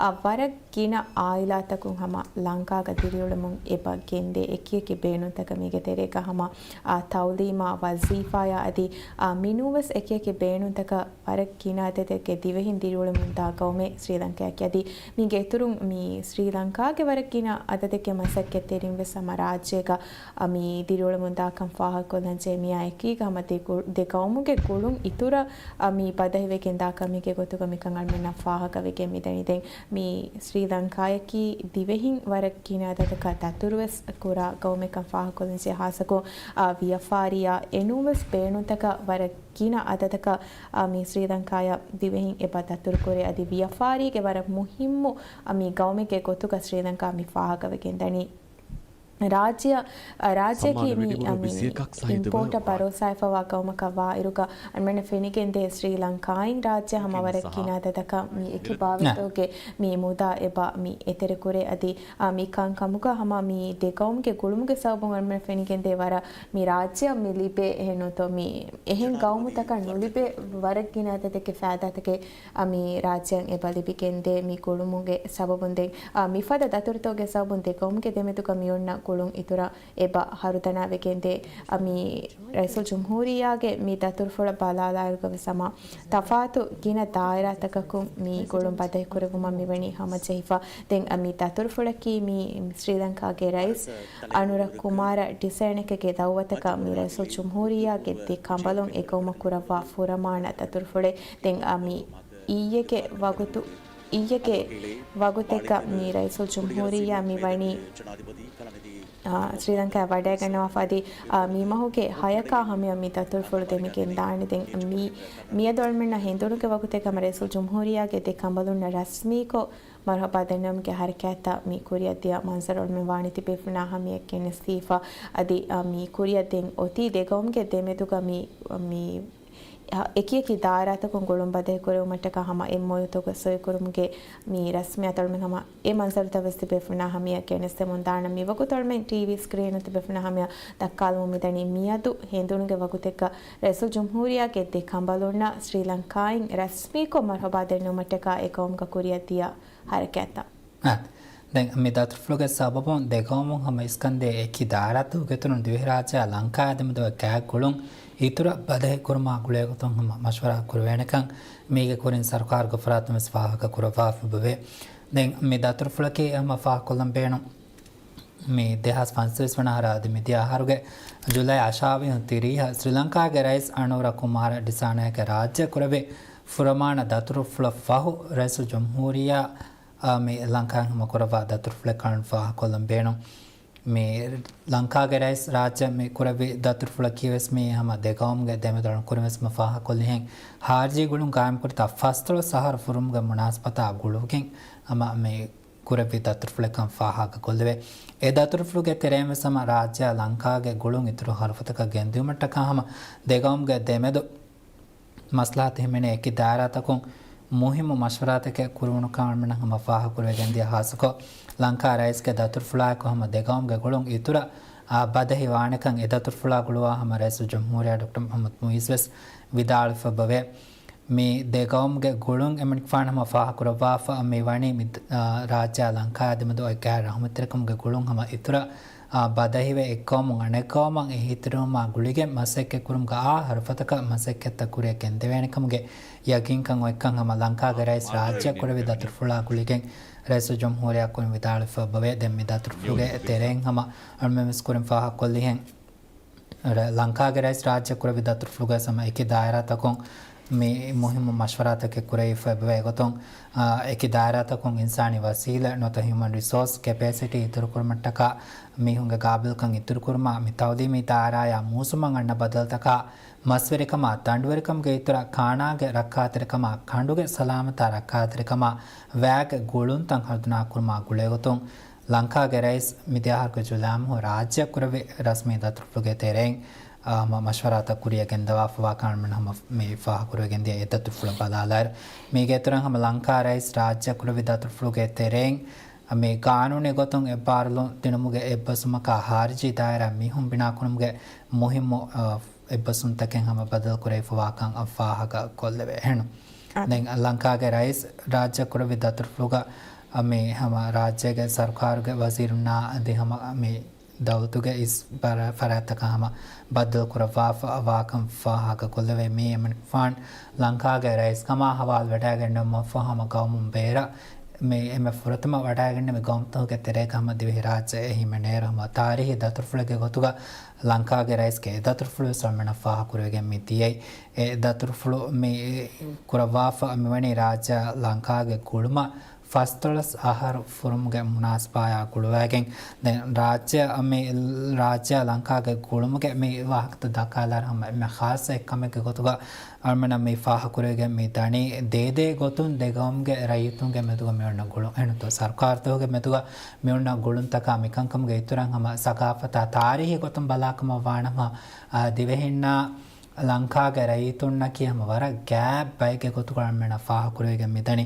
އަ، ވަރަށް ގިނަ އާއިލާތަކުން ހަމަ ލަންކާގަ ދިރިއުޅެމުން އެބަ ގެންދޭ. އެކިއެކި ބޭނުންތަކަށް މީގެ ތެރޭގަ ހަމަ، އާ، ތައުލީމާ، ވަޒީފާޔާ އަދި، އާ، މިނޫންވެސް އެކިއެކި ބޭނުންތަކަށް ވަރަށް ގިނަ އަދަދެއްގެ ދިވެހިން ދިރިއުޅެމުންދާ ގައުމެއް ސްރީލަންކާއަކީ. އަދި މީގެ އިތުރުން މި ސްރީލަންކާގެ ވަރަށް ގިނަ އަދަދެއްގެ މަސައްކަތްތެރިން ވެސް ހަމަ ރާއްޖޭގަ، އަ، މި ދިރިއުޅެމުންދާކަން ފާހަގަކޮށްލަން ޖެހޭ. މިއާ އެކީގަ ހަމަ ދެ ގު-، ދެ ގައުމުގެ ގުޅުން އިތުރަށް، އަ، މި ބަދަހިވެގެންދާ ކަމެއްގެ ގޮތުގަ މިކަން އަޅުމެންނަށް ފާހަގަވެގެން މިދަނީ. ދެން މި ސްރީލަންކާއަކީ ދިވެހިން ވަރަށް ގިނަ އަދަދަކަށް ދަތުރުވެސް ކުރާ ގައުމެއްކަން ފާހަގަކޮށްލަން ޖެހޭ. ހާއްސަކޮށް، އާ، ވިޔަފާރިއާ އެނޫންވެސް ބޭނުންތަކަށް ވަރަށް ގިނަ އަދަދަކަށް، އާ، މި ސްރީލަންކާޔަށް ދިވެހިން އެބަ ދަތުރުކުރޭ. އަދި ވިޔަފާރީގެ ވަރަށް މުހިއްމު، އާ، މި ގައުމެއްގެ ގޮތުގަ ސްރީލަންކާ މި ފާހަގަވެގެން ދަނީ. ރާއްޖެއަށް، އާ، ރާއްޖެއަކީ މި، އާ، މި އިމްޕޯޓަށް ބަރޯސާވެފަވާ ގައުމަކަށް ވާ އިރުގަ އަންމެނަށް ފެނިގެންދޭ ސްރީލަންކާއިން ރާއްޖެ ހަމަ ވަރަށް ގިނަ އަދަދަކަށް މި އެކި ބާވަތްތަކުގެ މި މުދާ އެބަ މި އެތެރެކުރޭ. އަދި، އާ، މި ކަންކަމުގަ ހަމަ މި ދެ ގައުމުގެ ގުޅުމުގެ ސަބަބުން އަންމެނަށް ފެނިގެންދޭ ވަރަށް މި ރާއްޖެއަށް މި ލިބޭ އެހެން ނޫންތޯ މި އެހެން ގައުމުތަކަށް ނުލިބޭ ވަރަށް ގިނަ އަދަދެއްގެ ފައިދާތަކެއް، އާ، މި ރާއްޖެއަށް އެބަ ލިބިގެންދޭ މި ގުޅުމުގެ ސަބަބުން. ދެން، އާ، މިފަދަ ދަތުރުތަކުގެ ސަބަބުން ދެ ގައުމުގެ ދެމެދުގަ މި އޮންނަ ގުޅުން އިތުރަށް އެބަ ހަރުދަނާވެގެންދޭ. އަ، މި ރައީސުލްޖުމްހޫރިއްޔާގެ މި ދަތުރުފުޅަށް ބަލާލާއިރުގަ ވެސް ހަމަ ތަފާތު ގިނަ ދާއިރާތަކަކުން މި ގުޅުން ބަދަހިކުރެވުމަށް މިވަނީ ހަމަޖެހިފަ. ދެން އަ، މި ދަތުރުފުޅަކީ މި ސްރީލަންކާގެ ރައީސް އަނުރަ ކުމާރަ ޑިސައިނެކެގެ ދައުވަތަކަށް މި ރައީސުލްޖުމްހޫރިއްޔާގެ ދެ ކަނބަލުން އެކައުމަށް ކުރައްވާ ފުރަމާނަ ދަތުރުފުޅެއް. ދެން އަ، މި އިއްޔެގެ ވަގުތު، އިއްޔެގެ ވަގުތެއްގަ މި ރައީސުލްޖުމްހޫރިއްޔާ މި ވަނީ، އާ، ސްރީލަންކާއަށް ވަޑައިގަންނަވާފަ އަދި، އާ، މި މަހުގެ ހަޔަކާ ހަމަޔަށް މި ދަތުރުފުޅު ދެމިގެން ދާނެ. ދެން މި، މިއަދު އަޅުމެންނަށް ހެނދުނުގެ ވަގުތެއްގަ ހަމަ ރައީސުލްޖުމްހޫރިއްޔާގެ ދެ ކަނބަލުންނަށް ރަސްމީކޮށް މަރުހަބާ ދެންނެވުމުގެ ހަރަކާތްތައް މި ކުރިއަށް ދިޔަ މަންޒަރު އަޅުމެން ވާނީ ތިބޭފުޅުންނާ ހަމަޔަށް ގެނެސްދީފަ. އަދި، އާ، މި ކުރިއަށް ދެން އޮތީ ދެގައުމުގެ ދެމެދުގަ މި، މި އެކިއެކި ދާއިރާތަކުން ގުޅުން ބަދަހިކުރެވުމަށްޓަކާ ހަމަ އެމްއޯޔޫތަކުގެ ސޮއިކުރުމުގެ މި ރަސްމިއްޔާތު އަޅުމެން ހަމަ އެ މަންޒަރުތައް ވެސް ތިބޭފުޅުންނާ ހަމަޔަށް ގެނެސްދެމުން ދާނަން. މި ވަގުތު އަޅުމެން ޓީވީ ސްކްރީނުން ތިބޭފުޅުންނާ ހަމަޔަށް ދައްކާލަމުން މިދަނީ މިއަދު ހެނދުނުގެ ވަގުތެއްގަ ރައީސުލްޖުމްހޫރިއްޔާގެ ދެ ކަނބަލުންނަށް ސްރީލަންކާއިން ރަސްމީކޮށް މަރުހަބާ ދެންނެވުމަށްޓަކާ އެގައުމުގަ ކުރިއަށް ދިޔަ ހަރަކާތްތައް. އާ، ދެން މި ދަތުރުފުޅުގެ ސަބަބުން ދެގައުމުން ހަމަ އިސްކަންދޭ އެކި ދާއިރާތަކުގެ އިތުރުން ދިވެހިރާއްޖެއާ ލަންކާއާ ދެމެދުގަ ގާތް ގުޅުން އިތުރަށް ބަދަހި ކުރުމާ ގުޅޭގޮތުން ހަމަ މަޝްވަރާ ކުރެވޭނެކަން މީގެ ކުރިން ސަރުކާރުގެ ފަރާތުން ވެސް ފާހަގަ ކުރައްވާފަ އެބަވޭ. ދެން މި ދަތުރުފުޅަކީ ހަމަ ފާހަގަކޮށްލަން ބޭނުން މި ދެހާސް ފަންސަވީސް ވަނަ އަހަރާ އަދި މިދިޔަ އަހަރުގެ ޖުލައި އަށާވީހުން ތިރީހަށް ސްރީލަންކާގެ ރައީސް އަނޫރަ ކުމާރަ ޑިސާނަޔަކެ ރާއްޖެ ކުރެއްވި ފުރަމާނަ ދަތުރުފުޅަށް ފަހު ރައީސުލްޖުމްހޫރިއްޔާ އާ، މި ލަންކާއިން ހަމަ ކުރައްވާ ދަތުރުފުޅެއް ކަން ފާހަގަކޮށްލަން ބޭނުން. މި ލަންކާގެ ރައީސް ރާއްޖެ މި ކުރެއްވި ދަތުރުފުޅަކީ ވެސް މީ ހަމަ ދެގައުމުގެ ދެމެދު އަޅުން ކުރިން ވެސް ހަމަ ފާހަގަކޮށްލިހެން، ހާރިޖީ ގުޅުން ގާއިމްކުރިތާ ފަސްދޮޅަސް އަހަރު ފުރުމުގެ މުނާސަބަތާ ގުޅުވިގެން ހަމަ މި ކުރެއްވި ދަތުރުފުޅެއް ކަން ފާހަގަކޮށްލެވޭ. އެ ދަތުރުފުޅުގެ ތެރެއިން ވެސް ހަމަ ރާއްޖެއާ ލަންކާގެ ގުޅުން އިތުރު ހަރުފަތަކަށް ގެންދިއުމަށްޓަކާ ހަމަ ދެގައުމުގެ ދެމެދު މަސްލަހަތު ހިމެނޭ އެކި ދާއިރާތަކުން މުހިއްމު މަޝްވަރާތަކެއް ކުރެވުނު ކަމަށް ހަމަ ފާހަގަކުރެވިގެންދިޔަ ހާއްސަކޮށް، ލަންކާ ރައީސްގެ ދަތުރުފުޅާއެކު ހަމަ ދެގައުމުގެ ގުޅުން އިތުރަށް އާ، ބަދަހި ވާނެކަން އެ ދަތުރުފުޅާ ގުޅުވާ ހަމަ ރައީސުލްޖުމްހޫރިއްޔާ ޑޮކްޓަރ މުޙައްމަދު މުޢިއްޒު ވެސް ވިދާޅުވެފަ އެބަވޭ. މި ދެގައުމުގެ ގުޅުން އެމަނިކުފާނު ހަމަ ފާހަގަކުރައްވާފަ މި ވަނީ މި، އާ، ރާއްޖެއާ ލަންކާއާ ދެމެދު އޮތް ގާތް ރަހުމަތްތެރިކަމުގެ ގުޅުން ހަމަ އިތުރަށް އާ، ބަދަހިވެ، އެއްގައުމުން އަނެއްގައުމަށް އެހީތެރިވުމާ ގުޅިގެން މަސައްކަތްކުރުމުގަ އާ ހަރުފަތަކަށް މަސައްކަތްތައް ކުރިއަށް ގެންދެވޭނެކަމުގެ ޔަގީންކަން އޮތްކަން ހަމަ ލަންކާގެ ރައީސް ރާއްޖެ ކުރެއްވި ދަތުރުފުޅާ ގުޅިގެން ރައީސުލްޖުމްހޫރިއްޔާ ކުރިން ވިދާޅުވެފަ އެބަވޭ. ދެން މި ދަތުރުފުޅުގެ ތެރެއިން ހަމަ އަޅުމެން ވެސް ކުރިން ފާހަގަކޮށްލިހެން، ރ-، ލަންކާގެ ރައީސް ރާއްޖެ ކުރެއްވި ދަތުރުފުޅުގައި ހަމަ އެކި ދާއިރާތަކުން މި މުހިއްމު މަޝްވަރާތަކެއް ކުރެވިފަ އެބަވޭ. އެގޮތުން، އާ، އެކި ދާއިރާތަކުން އިންސާނީ ވަސީލަތް ނުވަތަ ހިއުމަން ރިސޯސް ކެޕޭސިޓީ އިތުރުކުރުމަށްޓަކާ މީހުންގެ ގާބިލްކަން އިތުރުކުރުމާ މި ތައުލީމީ ދާއިރާޔާ މޫސުމަށް އަންނަ ބަދަލުތަކާ މަސްވެރިކަމާ ދަނޑުވެރިކަމުގެ އިތުރަށް ކާނާގެ ރައްކާތެރިކަމާ ކަނޑުގެ ސަލާމަތާ ރައްކާތެރިކަމާ ވައިގެ ގުޅުންތައް ހަރުދަނާ ކުރުމާ ގުޅޭގޮތުން ލަންކާގެ ރައީސް މިދިޔަ އަހަރުގެ ޖުލައި މަހު ރާއްޖެ ކުރެއްވި ރަސްމީ ދަތުރުފުޅުގެ ތެރެއިން، އާ، މަ-، މަޝްވަރާތައް ކުރިއަށް ގެންދަވާފަވާ ކަމަށް ހަމަ މި ފާހަގަކުރެވިގެންދިޔަ އެ ދަތުރުފުޅަށް ބަލާލާއިރު، މީގެ އިތުރަށް ހަމަ ލަންކާ ރައީސް ރާއްޖެ ކުރެއްވި ދަތުރުފުޅުގެ ތެރެއިން، މި ގާނޫނީ ގޮތުން އެއްބާރުލުން ދިނުމުގެ އެއްބަސްވުމަކާ ހާރިޖީ ދާއިރާ މީހުން ބިނާކުރުމުގެ މުހިއްމު، އާ، އެއްބަސްވުންތަކެއް ހަމަ ބަދަލު ކުރެވިފަވާކަން ފާހަގަ ކޮށްލެވޭ. އެހެން. އަ. ދެން ލަންކާގެ ރައީސް ރާއްޖެ ކުރެއްވި ދަތުރުފުޅުގަ މި ހަމަ ރާއްޖޭގެ ސަރުކާރުގެ ވަޒީރުންނާ އަދި ހަމަ މި ދައުލަތުގެ އިސް ބަރަ-، ފަރާތްތަކަށް ހަމަ ބައްދަލު ކުރައްވާފަ ވާކަން ފާހަގަ ކޮށްލެވޭ. މީ އެމަނިކުފާން ލަންކާގެ ރައީސް ކަމާ ހަވާލު ވެޑާގެންނެވުމަށްފަހު ހަމަ ގައުމުން ބޭރަށް މި އެންމެ ފުރަތަމަ ވަޑައިގެންނެވި ގައުމުތަކުގެ ތެރޭގަ ހަމަ ދިވެހިރާއްޖެ ހިމެނޭއިރު ހަމަ ތާރީހީ ދަތުރުފުޅެއްގެ ގޮތުގަ ލަންކާގެ ރައީސްގެ އެ ދަތުރުފުޅު ވެސް އަޅުމެންނަށް ފާހަގަކުރެވިގެން މި ދިޔައީ. އެ ދަތުރުފުޅު މި ކުރައްވާފަ މިވަނީ ރާއްޖެއާ ލަންކާގެ ގުޅުމަށް ފަސްދޮޅަސް އަހަރު ފުރުމުގެ މުނާސަބާޔާ ގުޅުވައިގެން، ދެން ރާއްޖެ މި، ރާއްޖެއާ ލަންކާގެ ގުޅުމުގެ މި ވާހަކަތައް ދައްކާލާއިރު ހަމަ އެންމެ ޚާއްޞަ އެއްކަމެއްގެ ގޮތުގަ އަޅުމެންނަށް މި ފާހަގަކުރެވިގެން މި ދަނީ ދޭދޭ ގޮތުން ދެ ގައުމުގެ ރައްޔިތުންގެ މެދުގަ މި އޮންނަ ގުޅުން. އެހެންތޯ ސަރުކާރުތަކުގެ މެދުގަ މި އޮންނަ ގުޅުންތަކާ މިކަންކަމުގެ އިތުރަށް ހަމަ ސަގާފަތާ ތާރީހީ ގޮތުން ބަލާކަމަށް ވާނަމަ، އާ، ދިވެހިންނާ ލަންކާގެ ރައްޔިތުންނަކީ ހަމަ ވަރަށް ގާތް ބައެއްގެ ގޮތުގަ އަޅުމެންނަށް ފާހަގަކުރެވިގެން މިދަނީ.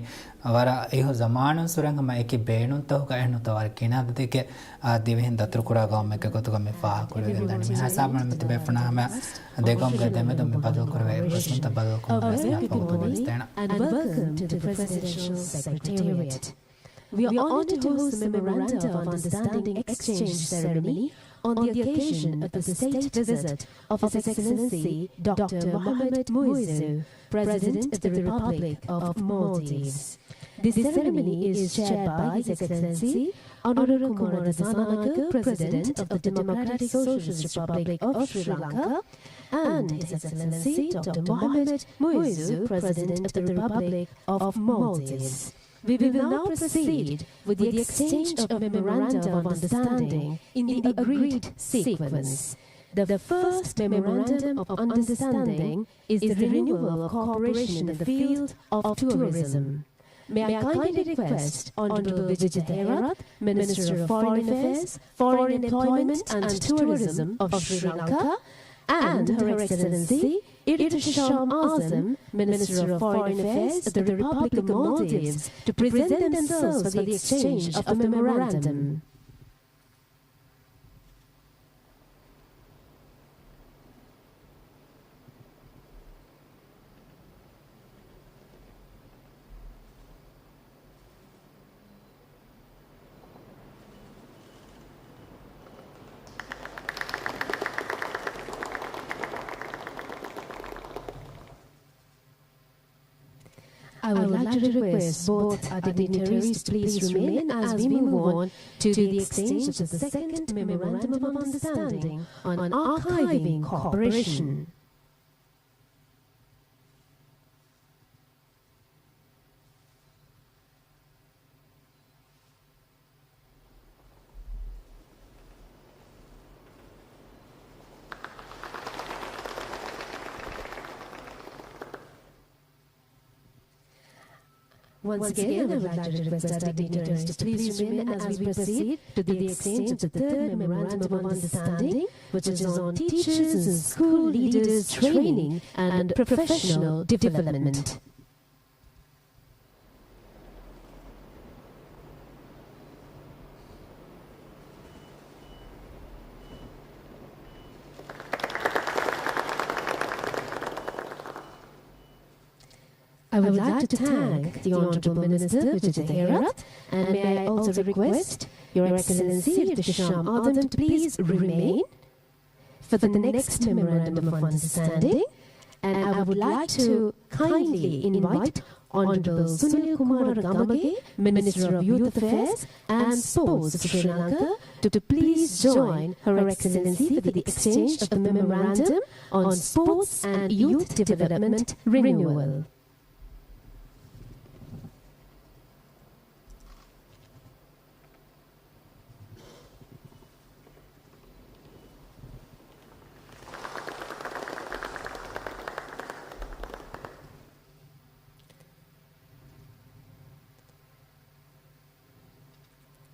ވަރަށް އިހު ޒަމާނުން ސުރެން ހަމަ އެކި ބޭނުންތަކުގަ އެހެންތޯ ވަރަށް ގިނަ އަދަދެއްގެ، އާ، ދިވެހިން ދަތުރުކުރާ ގައުމެއްގެ ގޮތުގަ މި ފާހަގަކުރެވިގެން ދަނީ. މި ހިސާބުން މި ތިބޭފުޅުންނާ ހަމަ ދެ ގައުމުގެ ދެމެދު މި ބަދަލުކުރެވޭ އެއްބަސްވުންތައް ބަދަލުކުރުމުގެ ވަސްތުވެސް ދޭނަން. And welcome to the Presidential Secretariat. We are honored to host the Memoranda of Understanding exchange ceremony on the occasion of the state visit of His Excellency Doctor Mohamed Muizzu, President of the Republic of Maldives. This ceremony is chaired by His Excellency Anura Kumara Dissanayake, President of the Democratic Socialist Republic of Sri Lanka, and His Excellency Doctor Mohamed Muizzu, President of the Republic of Maldives. We will now proceed with the exchange of memoranda of understanding in the agreed sequence. The first memorandum of understanding is the renewal of cooperation in the field of tourism. May I kindly request Honorable Vijitha Herath, Minister of Foreign Affairs, Foreign Employment and Tourism of Sri Lanka, and Her Excellency Irtisham Azam, Minister of Foreign Affairs of the Republic of Maldives, to present themselves for the exchange of the memorandum. I would like to request both our dignitaries to please remain as we move on to the exchange of the second memorandum of understanding on archiving cooperation. Once again, I would like to request our dignitaries to please remain as we proceed to the exchange of the third memorandum of understanding, which is on teachers and school leaders training and professional development. I would like to thank the Honorable Minister Vijitha Herath, and may I also request Your Excellency Irtisham Azam to please remain for the next memorandum of understanding, and I would like to kindly invite Honorable Sunil Kumar Gamage, Minister of Youth Affairs and Sports of Sri Lanka, to please join Her Excellency for the exchange of the memorandum on sports and youth development renewal.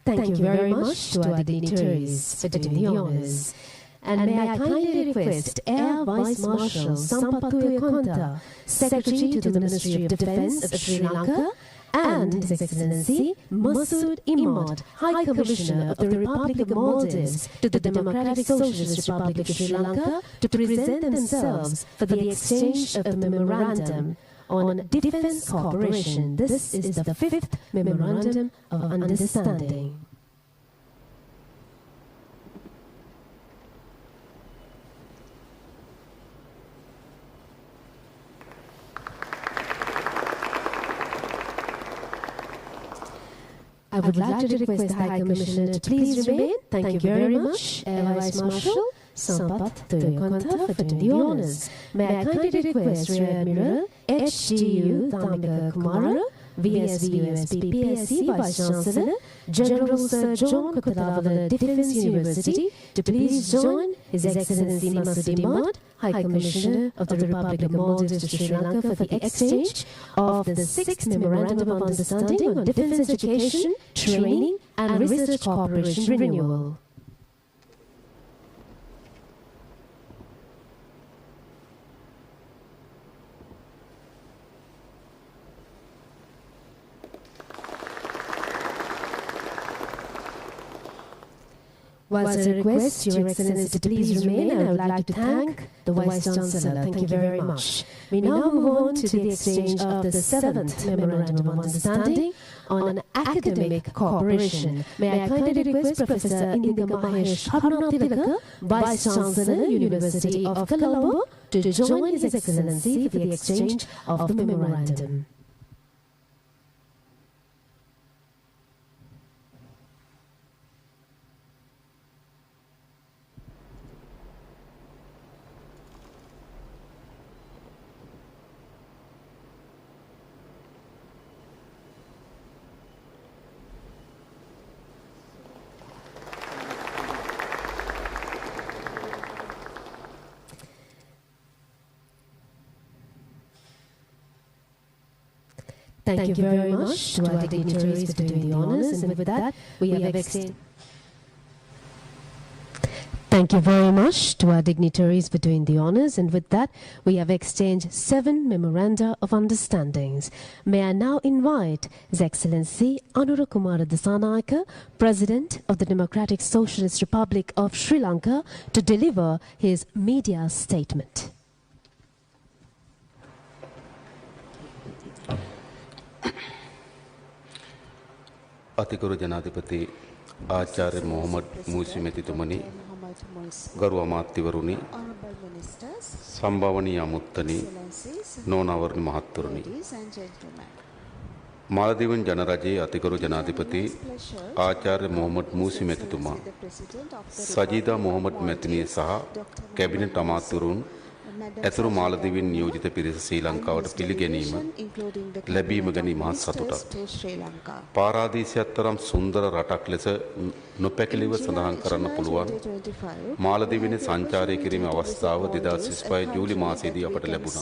Thank you very much to our dignitaries for doing the honors. And may I kindly request Air Vice Marshal Sampath Tuikonta, Secretary to the Ministry of Defence of Sri Lanka, and His Excellency Masood Imad, High Commissioner of the Republic of Maldives to the Democratic Socialist Republic of Sri Lanka, to present themselves for the exchange of the memorandum on defence cooperation. This is the fifth memorandum of understanding. I would like to request the High Commissioner to please remain. Thank you very much, Air Vice Marshal Sampath Tuikonta, for doing the honors. May I kindly request Rear Admiral H G U Dhammika Kumara, V S V U S P P S C Vice Chancellor, General Sir John Kuthalawala, Defence University, to please join His Excellency Masood Imad, High Commissioner of the Republic of Maldives to Sri Lanka, for the exchange of the sixth Memorandum of Understanding on Defence Education, Training and Research Cooperation Renewal. Whilst I request Your Excellency to please remain, I would like to thank the Vice Chancellor. Thank you very much. We now move on to the exchange of the seventh Memorandum of Understanding on academic cooperation. May I kindly request Professor Indiga Mahesh Karunatillaka, Vice Chancellor, University of Colombo, to join His Excellency for the exchange of the memorandum. Thank you very much to our dignitaries for doing the honors, and with that, we have exchanged. Thank you very much to our dignitaries for doing the honors, and with that, we have exchanged seven memoranda of understandings. May I now invite His Excellency Anura Kumara Dissanayake, President of the Democratic Socialist Republic of Sri Lanka, to deliver his media statement. އަތިގަރު ޖަނާދިޕަތި އާޗާރްޔ މުޙައްމަދު މޫސީ މެތިތުމަނި، ގަރު އަމާންތުވެރިން، ސަންބާވަނީ އަމުއްތަން، ނޯންނާވަރުން މަހަށްތެރިން. މާލަދީވުން ޖަނަރައްޔި އަތިގަރު ޖަނާދިޕަތި އާޗާރްޔ މުޙައްމަދު މޫސީ މެތިތުމާ، ސަޖީދާ މުޙައްމަދު މެތަނި ސަހަ ކެބިނެޓް އަމާންތުވެރިން އެތުރު މާލަދީވިން ނިޔޯޖިތ ޕިރިސަށް ސްރީލަންކާވަށް ޕިލިގެނީމަ ލެބީމަ ގަނީ މަހަށް ސަތުޓަށް. ޕާރާދީސްއަށް ތަރަން ސުންދަރަ ރަޓަކަށް ލެސް ނު-، ނުޕެކިލިއްވާ ސަނދަހަން ކަރަން ޕުލުވާން. މާލަދީވިން ސަންޗާރައެއް ކިރީމެ އަވަސްތާވަ ދެހާސް ވިސް ފަހެއް ޖޫލީ މާސް އިދީ އަޕަޓަ ލެބުނާ.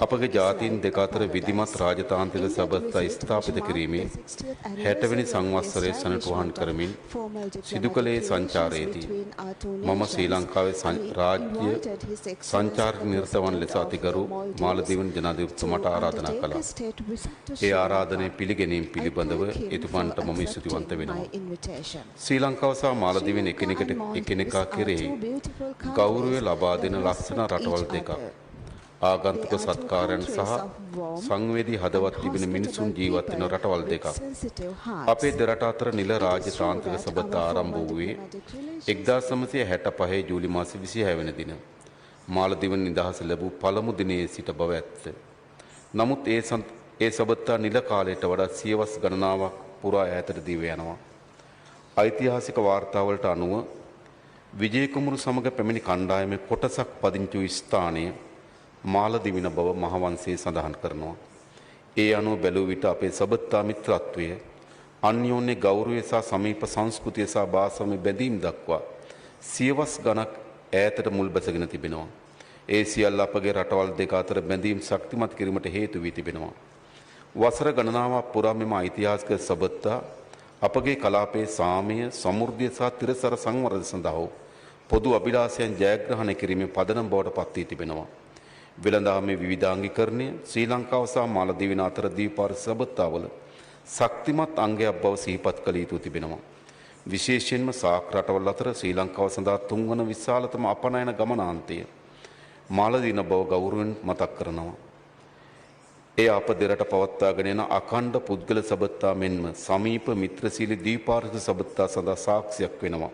އަޕަގެ ޖާތީން ދެކަ އަތަރަށް ވިދިމަތި ރާޖަތާނތިކ ސަބަދަތައް އިސްތާޕިތަ ކިރީމެ ހައްޓަވަނި ސަންވައްސަރެ ސަނެޓް ވަހަން ކަރަމިން ސިދުކަލޭ ސަންޗާރައެތި. މަމަ ސްރީލަންކާވެ ސަން-، ރާއްޖެ ސަންޗާރަ ނިރަތަވަން ލެސް އަތިގަރު މާލަދީވުން ޖަނާދިޕަތިތުމައަށް އާރާދަނާ ކަލާ. އެ އާރާދަނާއެއް ޕިލިގެނީމަ ޕިލިބަނދަވަ އެތުމަންޓަށް މަމަ އިސްތުތިވަންތަވެނަމަ. ސްރީލަންކާ ސަހަ މާލަދީވިން އެކިނެއްކާ ކެރެހި ގައުރަވެ ލަބާދިން ލަސްނަ ރަޓަވަޅު ދެކެ. އާގަންތުކަ ސަތްކާރައިން ސަހަ ސަންވެދި ހަދަވަތް ތިބިން މިނިސުން ޖީވަތްވި ރަޓަވަޅު ދެކެ. އަޕެ ދެރަޓާ އަތަރަށް ނިލަ ރާއްޖެ ތާންތަކަ ސަބަދަ އާރަނބުވެ އެކްދާސް ނަވާސީ ހައްޓަ ފަހެ ޖޫލީ މާސް ވިސި ހައެއް ވަނަ ދިނަ. މާލަދީވުން ނިދަހަސް ލެބު ޕަލަމު ދިނައޭ ސިޓަ ބަވައްތަ. ނަމުތު އެ ސަން-، އެ ސަބަދަ ނިލަ ކާލައިޓަ ވަޑަ ސިޔަވަސް ގަންނަވަ ޕުރާ އައިތަރ ދިވެ އަންނަވަ. އައިތިހާސިކ ވާރްތާވަޅައިޓަ އަނުވަ ވިޖޭކުމަރު ސަމަގަ ޕެމިނި ކަންޑާއެމެ ކޮޓަސަކް ޕަދިންޗު އިސްތާނެ މާލަދީވިން ބަވަ މަހަވަންސޭ ސަނދަހަން ކަރަނުވަ. އެ އަނު ބެލޫވިޓަ އަޕެ ސަބަދަ މިތްރަތްވެ އަންޔޯންޔެ ގައުރުވެ ސަ ސަމީޕަ ސަންސްކުތި ސަ ބާސަމި ބެނދީމް ދައްކުވަ ސިޔަވަސް ގަނަކް އައިތަރ މުލްބަސަގިނަ ތިބިނުވަ. އޭ ސިޔަލް އަޕގެ ރަޓަވަޅު ދެކަ އަތަރ ބެނދީމް ސަކްތިމަތި ކިރިމަޓ ހޭތުވީ ތިބިނުވަ. ވަސަރ ގަންނަވަ ޕުރާ މިމަ އިތިހާސްގެ ސަބަދަ އަޕގެ ކަލާޕޭ ސާމިޔަ ސަމުރްދި ސަ ތިރަސަރ ސަންވަރަ ސަނދަހު ޕޮދު އަބިލާސިއަން ޖަޔަގްރަހަނެ ކިރިމެ ޕަދަނަ ބޯޑަ ޕައްތީ ތިބިނުވަ. ވިލަނދާމެ ވިވިދާނގިކަރަނީ ސްރީލަންކާ ސަ މާލަދީވިން އަތަރ ދީ ޕާރި ސަބަދަ އަވަލު ސަކްތިމަތް އަނގަޔަށް ބަވަ ސިހިފަތް ކަލީތު ތިބިނުވަ. ވިޝޭޝެންމަ ސާކް ރަޓަވަޅު އަތަރ ސްރީލަންކާ ސަނދާ ތުންވަނަ ވިސާލަތަމަ އަޕަނާއިނަ ގަމަނާންތެ މާލަދީނަ ބަވަ ގައުރުވެން މަތައްކަރަނަވަ. އެ އަޕ ދެރަޓަ ޕަވައްތާގަނެނަ އަކަނޑ ޕުދްގަލަ ސަބަދަ މެންމަ ސަމީޕަ މިތްރަސީލި ދީޕާރިކ ސަބަދަ ސަނދާ ސާކްސިއަކު ވެނަވަ.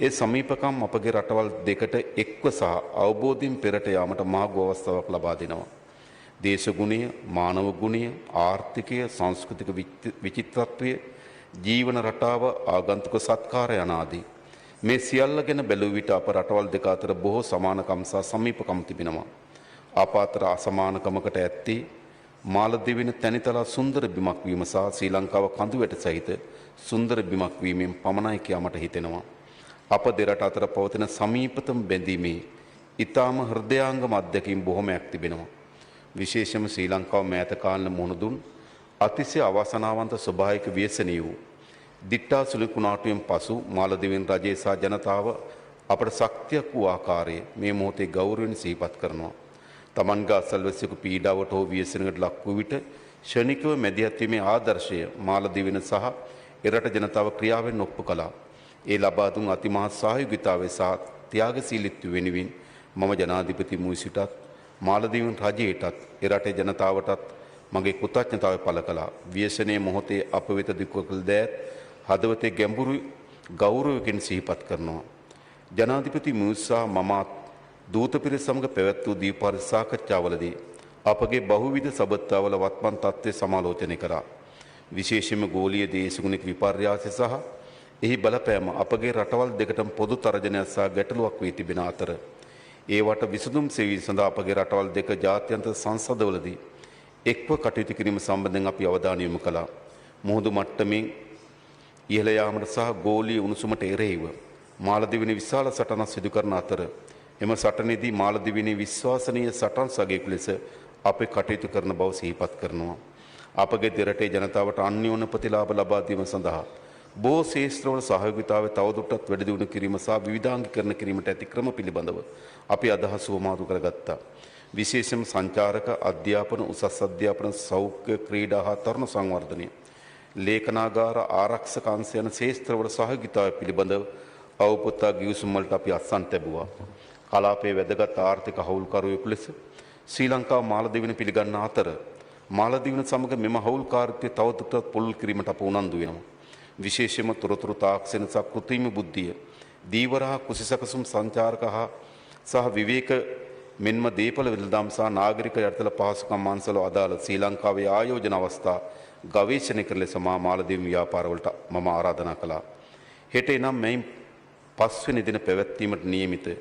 އެ ސަމީޕަކަން އަޕގެ ރަޓަވަޅު ދެކަޓަ އެއްކޮށް ސަހަ އަވަބޯދިން ޕެރަޓަ ޔާމަޓަ މަހަގު އަވަސްތާވަކު ލަބާދިނަވަ. ދޭސަ ގުނަޔަ، މާނަވަ ގުނަޔަ، އާރްތިކަޔަ، ސަންސްކުތިކަ ވިޗި-، ވިޗިތްރަތްވެ، ޖީވަނަ ރަޓާވަ، އާގަންތުކަ ސަތްކާރަ އަނާދި. މެ ސިޔައްލަ ގެނަ ބެލުވިޓަ އަޕ ރަޓަވަޅު ދެކަ އަތަރ ބޮހޯ ސަމާނަކަމް ސަ ސަމީޕަކަމް ތިބިނަވަ. އަޕ އަތަރ އަސަމާނަކަމަކަޓަ އައްތި، މާލަދީވިން ތަނިތަޅާ ސުންދަރ ބިމަކު ވީމަ ސަ ސްރީލަންކާވަ ކަނދުވެއްޓަ ސަހިތަ ސުންދަރ ބިމަކު ވީމެން ޕަމަނާއެކި އަމަޓަ ހިތެނަވަ. އަޕ ދެރަޓަ އަތަރ ޕަވަތިނަ ސަމީޕަތަން ބެނދީމެ އިތާމަ ހްރަދަޔާންގަމަ އަތްދެކީމް ބޮހޮމައެކް ތިބިނަވަ. ވިޝޭޝަމ ސްރީލަންކާވަ މައިތަ ކާން މުހުނުދުން އަތިސެ އަވަސަނާވަންތަ ސޮބާހިކ ވިޔަސަނިޔޫ ދިއްޓާ ސުލިކުނާޓުވިން ޕަސު މާލަދީވިން ރަޖޭ ސާ ޖަނަތާވަ އަޕަޓަ ސަކްތިއަކު އާކާރޭ މޭ މޮހޮތޭ ގައުރުވެން ސިހިފަތްކަރަނުވަ. ތަމަންގެ އަސަލްވެސްއަކު ޕީޑާވަޓަ ހޯ ވިޔަސަނިގަޑި ލައްކުވިއްޓަ ޝެނިކަވަ މެދިހަތިވީމެ އާދަރްޝަޔަ މާލަދީވިން ސަހަ އެރަޓަ ޖަނަތާވަ ކްރިޔާވެން އޮއްޕުކަލާ. އެ ލަބާދުން އަތި މަހަށް ސާހިގުތާވެ ސާ ތިޔާގެ ސީލިއްތު ވެނިވިން މަމަ ޖަނާދިޕަތި މުއިސިޓަށް މާލަދީވިން ރަޖޭޓަށް އެރަޓެ ޖަނަތާވަޓަށް މަގޭ ކުތާ ތާވެ ޕަލަކަލާ، ވިޔަސަނޭ މޮހޮތޭ އަޕަވެތަ ދިކޮކަލް ދޭތް ހަދަވަތޭ ގެނބުރު ގައުރަވެކިން ސިހިފަތް ކަރަނުވާ. ޖަނާދިޕަތި މުއިއްސާ މަމާ ދޫތަ ޕިރިސް ސަމަގަ ޕެވެތްވޫ ދީޕާރި ސާކައްޗާވަލަދީ އަޕަގޭ ބަހުވިދަ ސަބަތްތާވަލަ ވަތްމަން ތައްތެ ސަމާލޯޗަނެ ކަރާ. ވިޝޭޝެމެ ގޯލީ ދޭސުގުނިކް ވިޕަރްޔާސެ ސަހަ އެހި ބަލަޕައިމަ އަޕަގޭ ރަޓަވަލް ދެކަޓަން ޕޮދު ތަރަޖަނައަށް ސާ ގެޓުލުވަކްވީ ތިބެނަ އަތަރަ، އޭވާޓަ ވިސަދުމް ސެވީ ސަނދާ އަޕަގޭ ރަޓަވަލް ދެކަ ޖާތިއަންތަ ސަންސަދަވަލަދީ އެކްވަ ކަޓިއުތު ކިރީމަ ސަމްބަންދެން އަޕި އަވަދާނި ޔޮމުކަލާ. މުހުދު މައްޓަމިން އިހަލަޔާމަޑު ސަހަ ގޯލީ އުނުސުމަޓ އެރެހިވަ މާލަދިވިނި ވިސާލަ ސަޓަނަށް ސިދުކަރަނަ އަތަރ، އެމަ ސަޓަނެދީ މާލަދިވިނި ވިސްވާސަނީޔ ސަޓަން ސަގޭކު ލެސަ އަޕެ ކަޓިއުތު ކަރަނަ ބަވަ ސިހިފަތް ކަރަނުވާ. އަޕަގެ ދެރަޓޭ ޖަނަތާވަޓަ އަންނިޔޯން ޕަތިލާބަ ލަބާދީމަ ސަނދަހަ ބޯ ސޭސްތްރަވަޅ ސަހަޔޮގިތާވެ ތަވަދުއްޓަތް ވެޑިދިއުނު ކިރީމަ ސާ ވިވިދާނގި ކަރަނަ ކިރީމަޓ އެތި ކްރަމަ ޕިލިބަނދަވ އަޕި އަދަހަ ސުވަމާދު ކަރަގައްތާ. ވިސޭސެމ ސަންޗާރަކަ އައްދިޔާޕަނަ އުސަސް އައްދިޔާޕަނަ ސައުކް ކްރީޑާ ހާ ތަރުނަ ސަންވަރްދަނީ ލޭކަނާގާރ އާރަކްސަކ އަންސޭނަ ސޭސްތްރަވަޅ ސަހަޔޮގިތާވެ ޕިލިބަނދަވ އައުޕޮތާ ގިއުސުމްވަޅަޓ އަޕި އައްސަން ތެބުވާ. ކަލާޕޭ ވެދަގަތް އާރްތިކަ ހައުލުކާރު އެކުލެސް ސްރީލަންކާ މާލަދިވިން ޕިލިގަންނަ އަތަރ، މާލަދިވިން ސަމަގަ މެމަ ހައުލުކާރިތްވެ ތަވަދުތައް ޕުލުލް ކިރީމަޓ އަޕަ އުނަންދުވެނަމަ. ވިޝޭޝެމަ ތުރުތުރު ތާކްސެން ސަ ކުތީމި ބުއްދިޔެ ދީވަރަހާ ކުސިސަކަސުން ސަންޗާރަކަހާ ސަހަ ވިވޭކަ މެންމަ ދޭޕަލަ ވެލިދާމް ސާ ނާގަރިކަ ޔަރިތަލަ ޕަހަސުކަން މަންސަލު އަދާލަ ސްރީލަންކާވެ އާޔޯޖަނ އަވަސްތާ ގަވޭޝަނެކަރ ލެސަ މާ މާލަދިވިން ވިޔާޕާރަވަޅަޓ މަމަ އާރާދަނާ ކަލާ. ހެޓޭ ނަމް މެއިން ޕަސްވެނި ދިނަ ޕެވެއްތީމަޓ ނިޔަމިތަ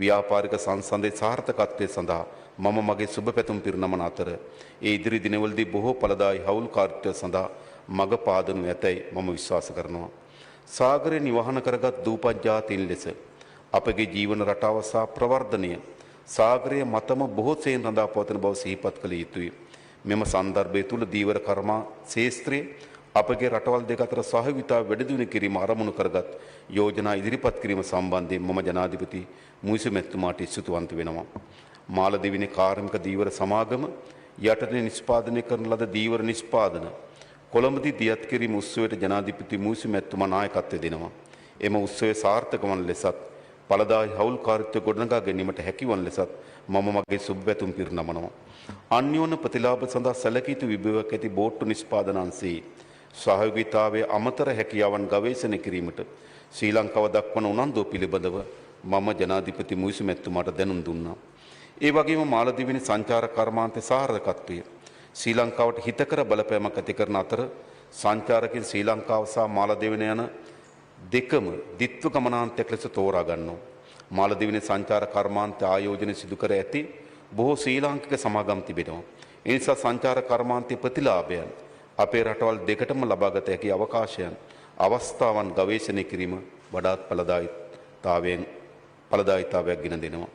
ވިޔާޕާރިކަ ސަންސަންދެ ސާރްތަކަތްތެ ސަނދާ މަމަ މަގެ ސުބަ ޕެތުން ޕިރުނަމަނ އަތަރ، އެ އިދިރި ދިނަވަލްދީ ބޮހޯ ޕަލަދާއި ހައުލު ކާރިތްތަ ސަނދާ މަގަ ޕާދަނު އެތައި މަމަ ވިސްވާސަ ކަރަނުވާ. ސާގަރެ ނިވަހަނަ ކަރަގަތް ދޫ ޕަންޖާތީން ލެސަ އަޕެގެ ޖީވަނަ ރަޓާވަސާ ޕްރަވަރްދަނިޔަ ސާގަރެ މަތަމަ ބޮހޯ ސޭން ރަނދާ ޕަވަތަނ ބަވަ ސިހިފަތް ކަލެ އިތުވި. މެމަ ސަންދަރްބޭ ތުޅަ ދީވަރ ކަރަމާ ސޭސްތްރޭ އަޕެގެ ރަޓަވަލް ދެ ގަތަރަ ސަހަވިތާ ވެޑިދުނި ކިރީމަ އަރަމުނު ކަރަގަތް ޔޯޖަނާ އިދިރިޕަތް ކިރީމަ ސަމްބަންދެ މަމަ ޖަނާދިޕަތި މުއިސު މެއްތުމާ ޓިއްސުތު ވަންތު ވެނަމަ. މާލަދިވިނި ކާރިމިކަ ދީވަރ ސަމާގަމަ ޔަޓަނި ނިސްޕާދަނެ ކަރަން ލަދަ ދީވަރ ނިސްޕާދަނަ ކޮލަމަދި ދިޔަތްކިރި މުއްސުވެޓ ޖަނާދިޕަތި މުއިސު މެއްތުމާ ނާޔަކަތްތެ ދިނަމަ. އެމަ އުއްސުވެ ސާރްތަކަ ވަން ލެސަތް ޕަލަދާއި ހައުލު ކާރިތްތެ ގޮޑަނަގާ ގެންނީމަޓ ހެކިވަން ލެސަތް މަމަ މަގެ ސުބަ ޕެތުން ޕިރުނަމަނަމަ. އަންނިޔޯން ޕަތިލާބަ ސަނދާ ސަލަކީތު ވިބިވަކެތި ބޯޓްޓު ނިސްޕާދަނާންސީ ސަހަޔޮގިތާވެ އަމަތަރަ ހެކިޔާވަން ގަވޭސަނެ ކިރީމަޓ ސްރީލަންކާވަ ދައްކުވަން އުނަންދޫ ޕިލިބަނދަވަ މަމަ ޖަނާދިޕަތި މުއިސު މެއްތުމާޓ ދެނުން ދުންނާ. އެ ވަގީމަ މާލަދިވިނި ސަންޗާރ ކަރަމާންތެ ސާރަކަތްވި ސްރީލަންކާވަޓ ހިތަކަރަ ބަލަޕައިމަ ކަތިކަރަނ އަތަރ ސަންޗާރަކިން ސްރީލަންކާވަސާ މާލަދިވިނެ އަނަ ދެކަމަ ދިއްތު ގަމަނާންތެކް ލެސަ ތޯރާގަންނޯ. މާލަދިވިނި ސަންޗާރ ކަރަމާންތެ އާޔޯޖަނެ ސިދުކަރަ އެތި ބޮހޯ ސްރީލާންކިކަ ސަމާގަމް ތިބެނޯ. އެނިސާ ސަންޗާރ ކަރަމާންތެ ޕަތިލާބަޔަން އަޕޭ ރަޓަވަލް ދެގަޓަމަ ލަބާގަތަ ހެކި އަވަކާށަޔަން އަވަސްތާވަން ގަވޭޝަނެ ކިރީމަ ވަޑާތް ފަލަދާއި ތާވެއް ފަލަދާއިތާވެއް ގިނަ ދެނަމަ.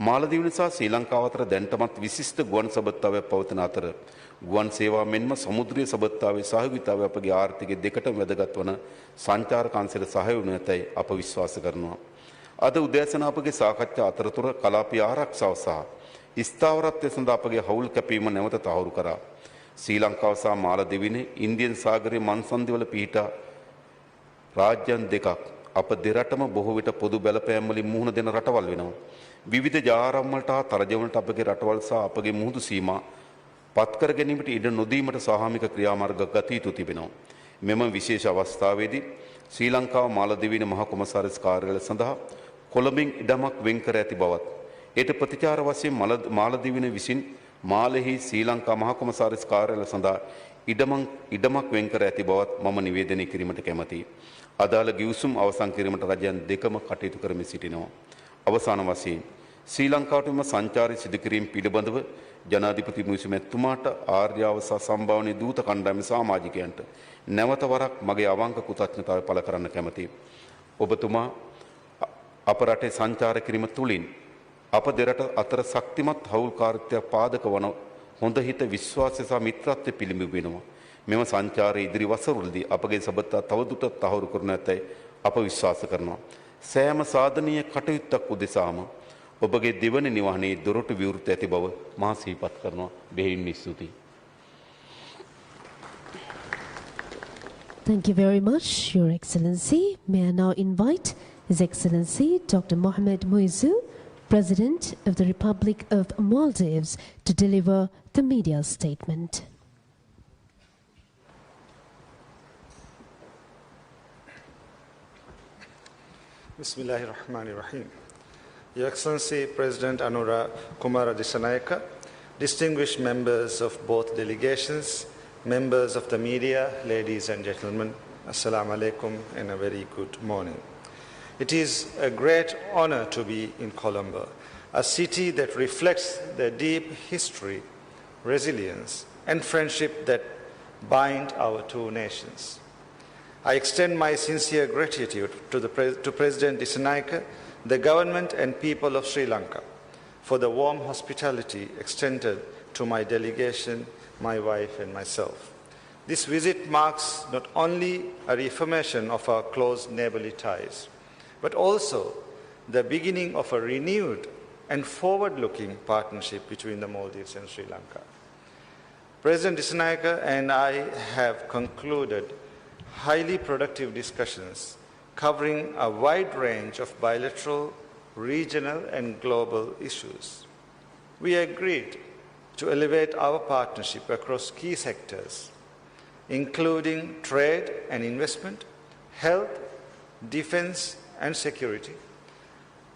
މާލަދީވް ނިސާ ސްރީލަންކާ އަތަރަ ދެންޓަމަތް ވިސިސްތަ ގުވަން ސަބައްތާވެ ޕަވަތިން އަތަރަ، ގުވަން ސޭވާ މެންމަ ސަމުދްރީ ސަބައްތާވެ ސަހައްޔޮތާވެ އަޕަގެ އާރްތިކަ ދެކަޓަން ވެދަގަތްވަނަ ސަންޗާރ ކައުންސިލަށް ސަހަޔުނު އެތައް އަޕަ ވިސްވާސަ ކަރަނުވާ. އަދަ އުދޭސަނާ އަޕަގެ ސާކައްޗާ އަތަރަތުރަ ކަލާޕި އާރަކްސާ ސަހަ އިސްތާވަރަށް ތެސަނދާ އަޕަގެ ހައުލު ކެޕީމަ ނެވަތަ ތަހުރު ކަރާ. ސްރީލަންކާ ސަހަ މާލަދީވް އިން އިންޑިއަން ސާގަރެ މަންސަންދިވަޅަ ޕިހިޓާ ރާއްޖޭން ދެކަ އަޕަ ދެރަޓަމަ ބޮހޮވެޓަ ޕޮދު ބަލަޕައިން މުޅި މުހުނަ ދެނަ ރަޓަވަލް ވެނަމަ، ވިވިދަ ޖާރަމްވަޅަޓާ ތަރަޖަމަޅަޓަ އަޕަގެ ރަޓަވަލް ސާ އަޕަގެ މުހުދު ސީމާ ޕަތްކަރަގެނީމަޓަ އިޑަ ނުދީމަޓަ ސާހާމިކަ ކްރިޔާމާރުގަ ގަތީތު ތިބެނަމަ. މެމަ ވިޝޭޝ އަވަސްތާވެދި ސްރީލަންކާ މާލަދީވް މަހަ ކޮމަސާރިސް ކާރިޔާލަ ސަނދަހަ ކޮލަމްބިން އިޑަމަށް ވެންކަރ އެތި ބަވަތް، އޭޓަ ޕްރޮތިޗާރަ ވަސީން މާލަ، މާލަދީވް ވިސިން މާލެހި ސްރީލަންކާ މަހަ ކޮމަސާރިސް ކާރިޔާލަ ސަނދާ އިޑަމަށް، އިޑަމަށް ވެންކަރ އެތި ބަވަތް މަމަ ނިވޭދަނީ ކިރިމަޓަ ކެމަތީ. އަދާލަ ގިއުސުމް އަވަސާން ކިރިމަޓަ ރަޖައިން ދެކަމަ ކަޓީތު ކަރަމި ސިޓިނަމަ. އަވަސާނަ ވަސީން ސްރީލަންކާ ޓީމަށް ސަންޗާރީ ސިދުކިރީމް ޕިލިބަނދުވަ ޖަނާދިޕަތި މުއިސު މެއްތުމާޓަ އާރްޔާވަސާ ސަމްބާވަނީ ދޫތަ ކަންޑާމި ސާމާޖިކަޔަންޓަ ނެވަތަ ވަރަށް މަގޭ އަވަންކަ ކުތައްޗިނަތާވެ ޕަލަކަރަން ކެމަތީ. އޮބަތުމާ އަ، އަޕަ ރަޓެ ސަންޗާރ ކިރިމަ ތުޅިން އަޕަ ދެރަޓަ އަތަރަ ސަކްތިމަތް ހައުލު ކާރިތައް ޕާދަކަ ވަނަ ހޮނދަ ހިތަ ވިސްވާސެސާ މިތްރަތްތެ ޕިލިމިބިނުމަ. މެމަ ސަންޗާރ އިދިރި ވަސަރުލްދި އަޕަގެ ސަބަތާ ތަވަދުތައް ތަހުރު ކުރުނަތައް އަޕަ ވިސްވާސަ ކަރަނަ. ސައިމަ ސާދަނީ ކަޓައިތައް ކުދިސާމަ އޮބަގެ ދެވަނި ނިވަހަނީ ދޮރޮޓު ވިއުރުތަ އެތި ބަވަ މާ ސީޕަތް ކަރަނަ. ބެހިން ނިސްސުތީ. Thank you very much, Your Excellency. May I now invite His Excellency Doctor Mohamed Muizu, President of the Republic of Maldives, to deliver the media statement. بسم الله الرحمن الرحيم. Your Excellency President Anura Kumara Dissanayake, distinguished members of both delegations, members of the media, ladies and gentlemen, Assalamu alaikum and a very good morning. It is a great honor to be in Colombo, a city that reflects the deep history, resilience, and friendship that bind our two nations. I extend my sincere gratitude to, the Pre- to President Dissanayake, the government and people of Sri Lanka for the warm hospitality extended to my delegation, my wife, and myself. This visit marks not only a reaffirmation of our close neighborly ties, but also the beginning of a renewed and forward-looking partnership between the Maldives and Sri Lanka. President Dissanayake and I have concluded highly productive discussions covering a wide range of bilateral, regional, and global issues. We agreed to elevate our partnership across key sectors, including trade and investment, health, defense, and security,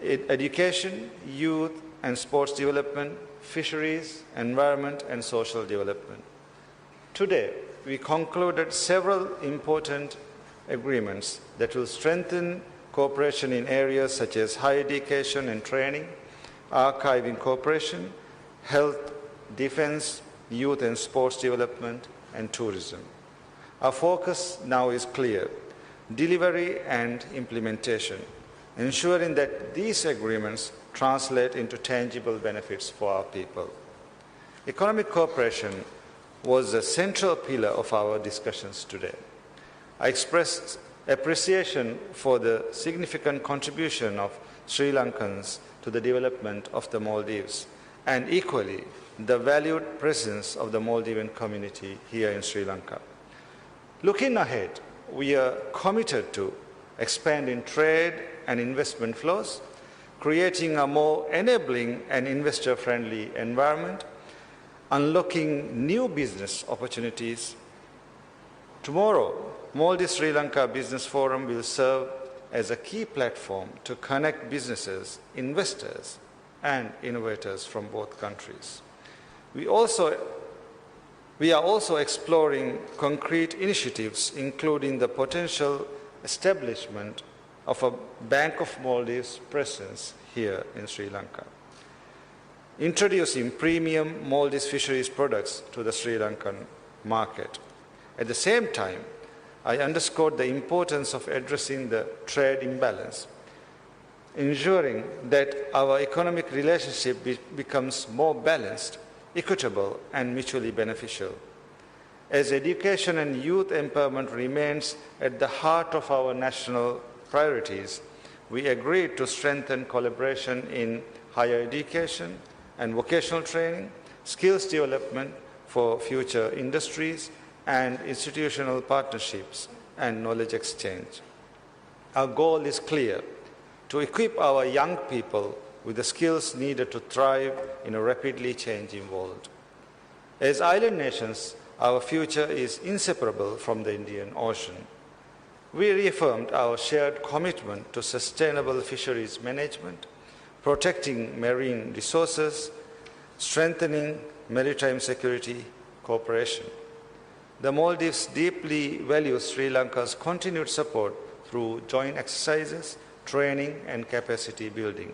ed- education, youth and sports development, fisheries, environment, and social development. Today, we concluded several important agreements that will strengthen cooperation in areas such as higher education and training, archiving cooperation, health, defense, youth and sports development, and tourism. Our focus now is clear: delivery and implementation, ensuring that these agreements translate into tangible benefits for our people. Economic cooperation was a central pillar of our discussions today. I express appreciation for the significant contribution of Sri Lankans to the development of the Maldives, and equally, the valued presence of the Maldivian community here in Sri Lanka. Looking ahead, we are committed to expanding trade and investment flows, creating a more enabling and investor-friendly environment, unlocking new business opportunities. Tomorrow, Maldives Sri Lanka Business Forum will serve as a key platform to connect businesses, investors, and innovators from both countries. We also, we are also exploring concrete initiatives, including the potential establishment of a Bank of Maldives presence here in Sri Lanka, introducing premium Maldives fisheries products to the Sri Lankan market. At the same time, I underscored the importance of addressing the trade imbalance, ensuring that our economic relationship be- becomes more balanced, equitable, and mutually beneficial. As education and youth empowerment remains at the heart of our national priorities, we agreed to strengthen collaboration in higher education and vocational training, skills development for future industries, and institutional partnerships and knowledge exchange. Our goal is clear: to equip our young people with the skills needed to thrive in a rapidly changing world. As island nations, our future is inseparable from the Indian Ocean. We reaffirmed our shared commitment to sustainable fisheries management, protecting marine resources, strengthening maritime security cooperation. The Maldives deeply values Sri Lanka's continued support through joint exercises, training, and capacity building.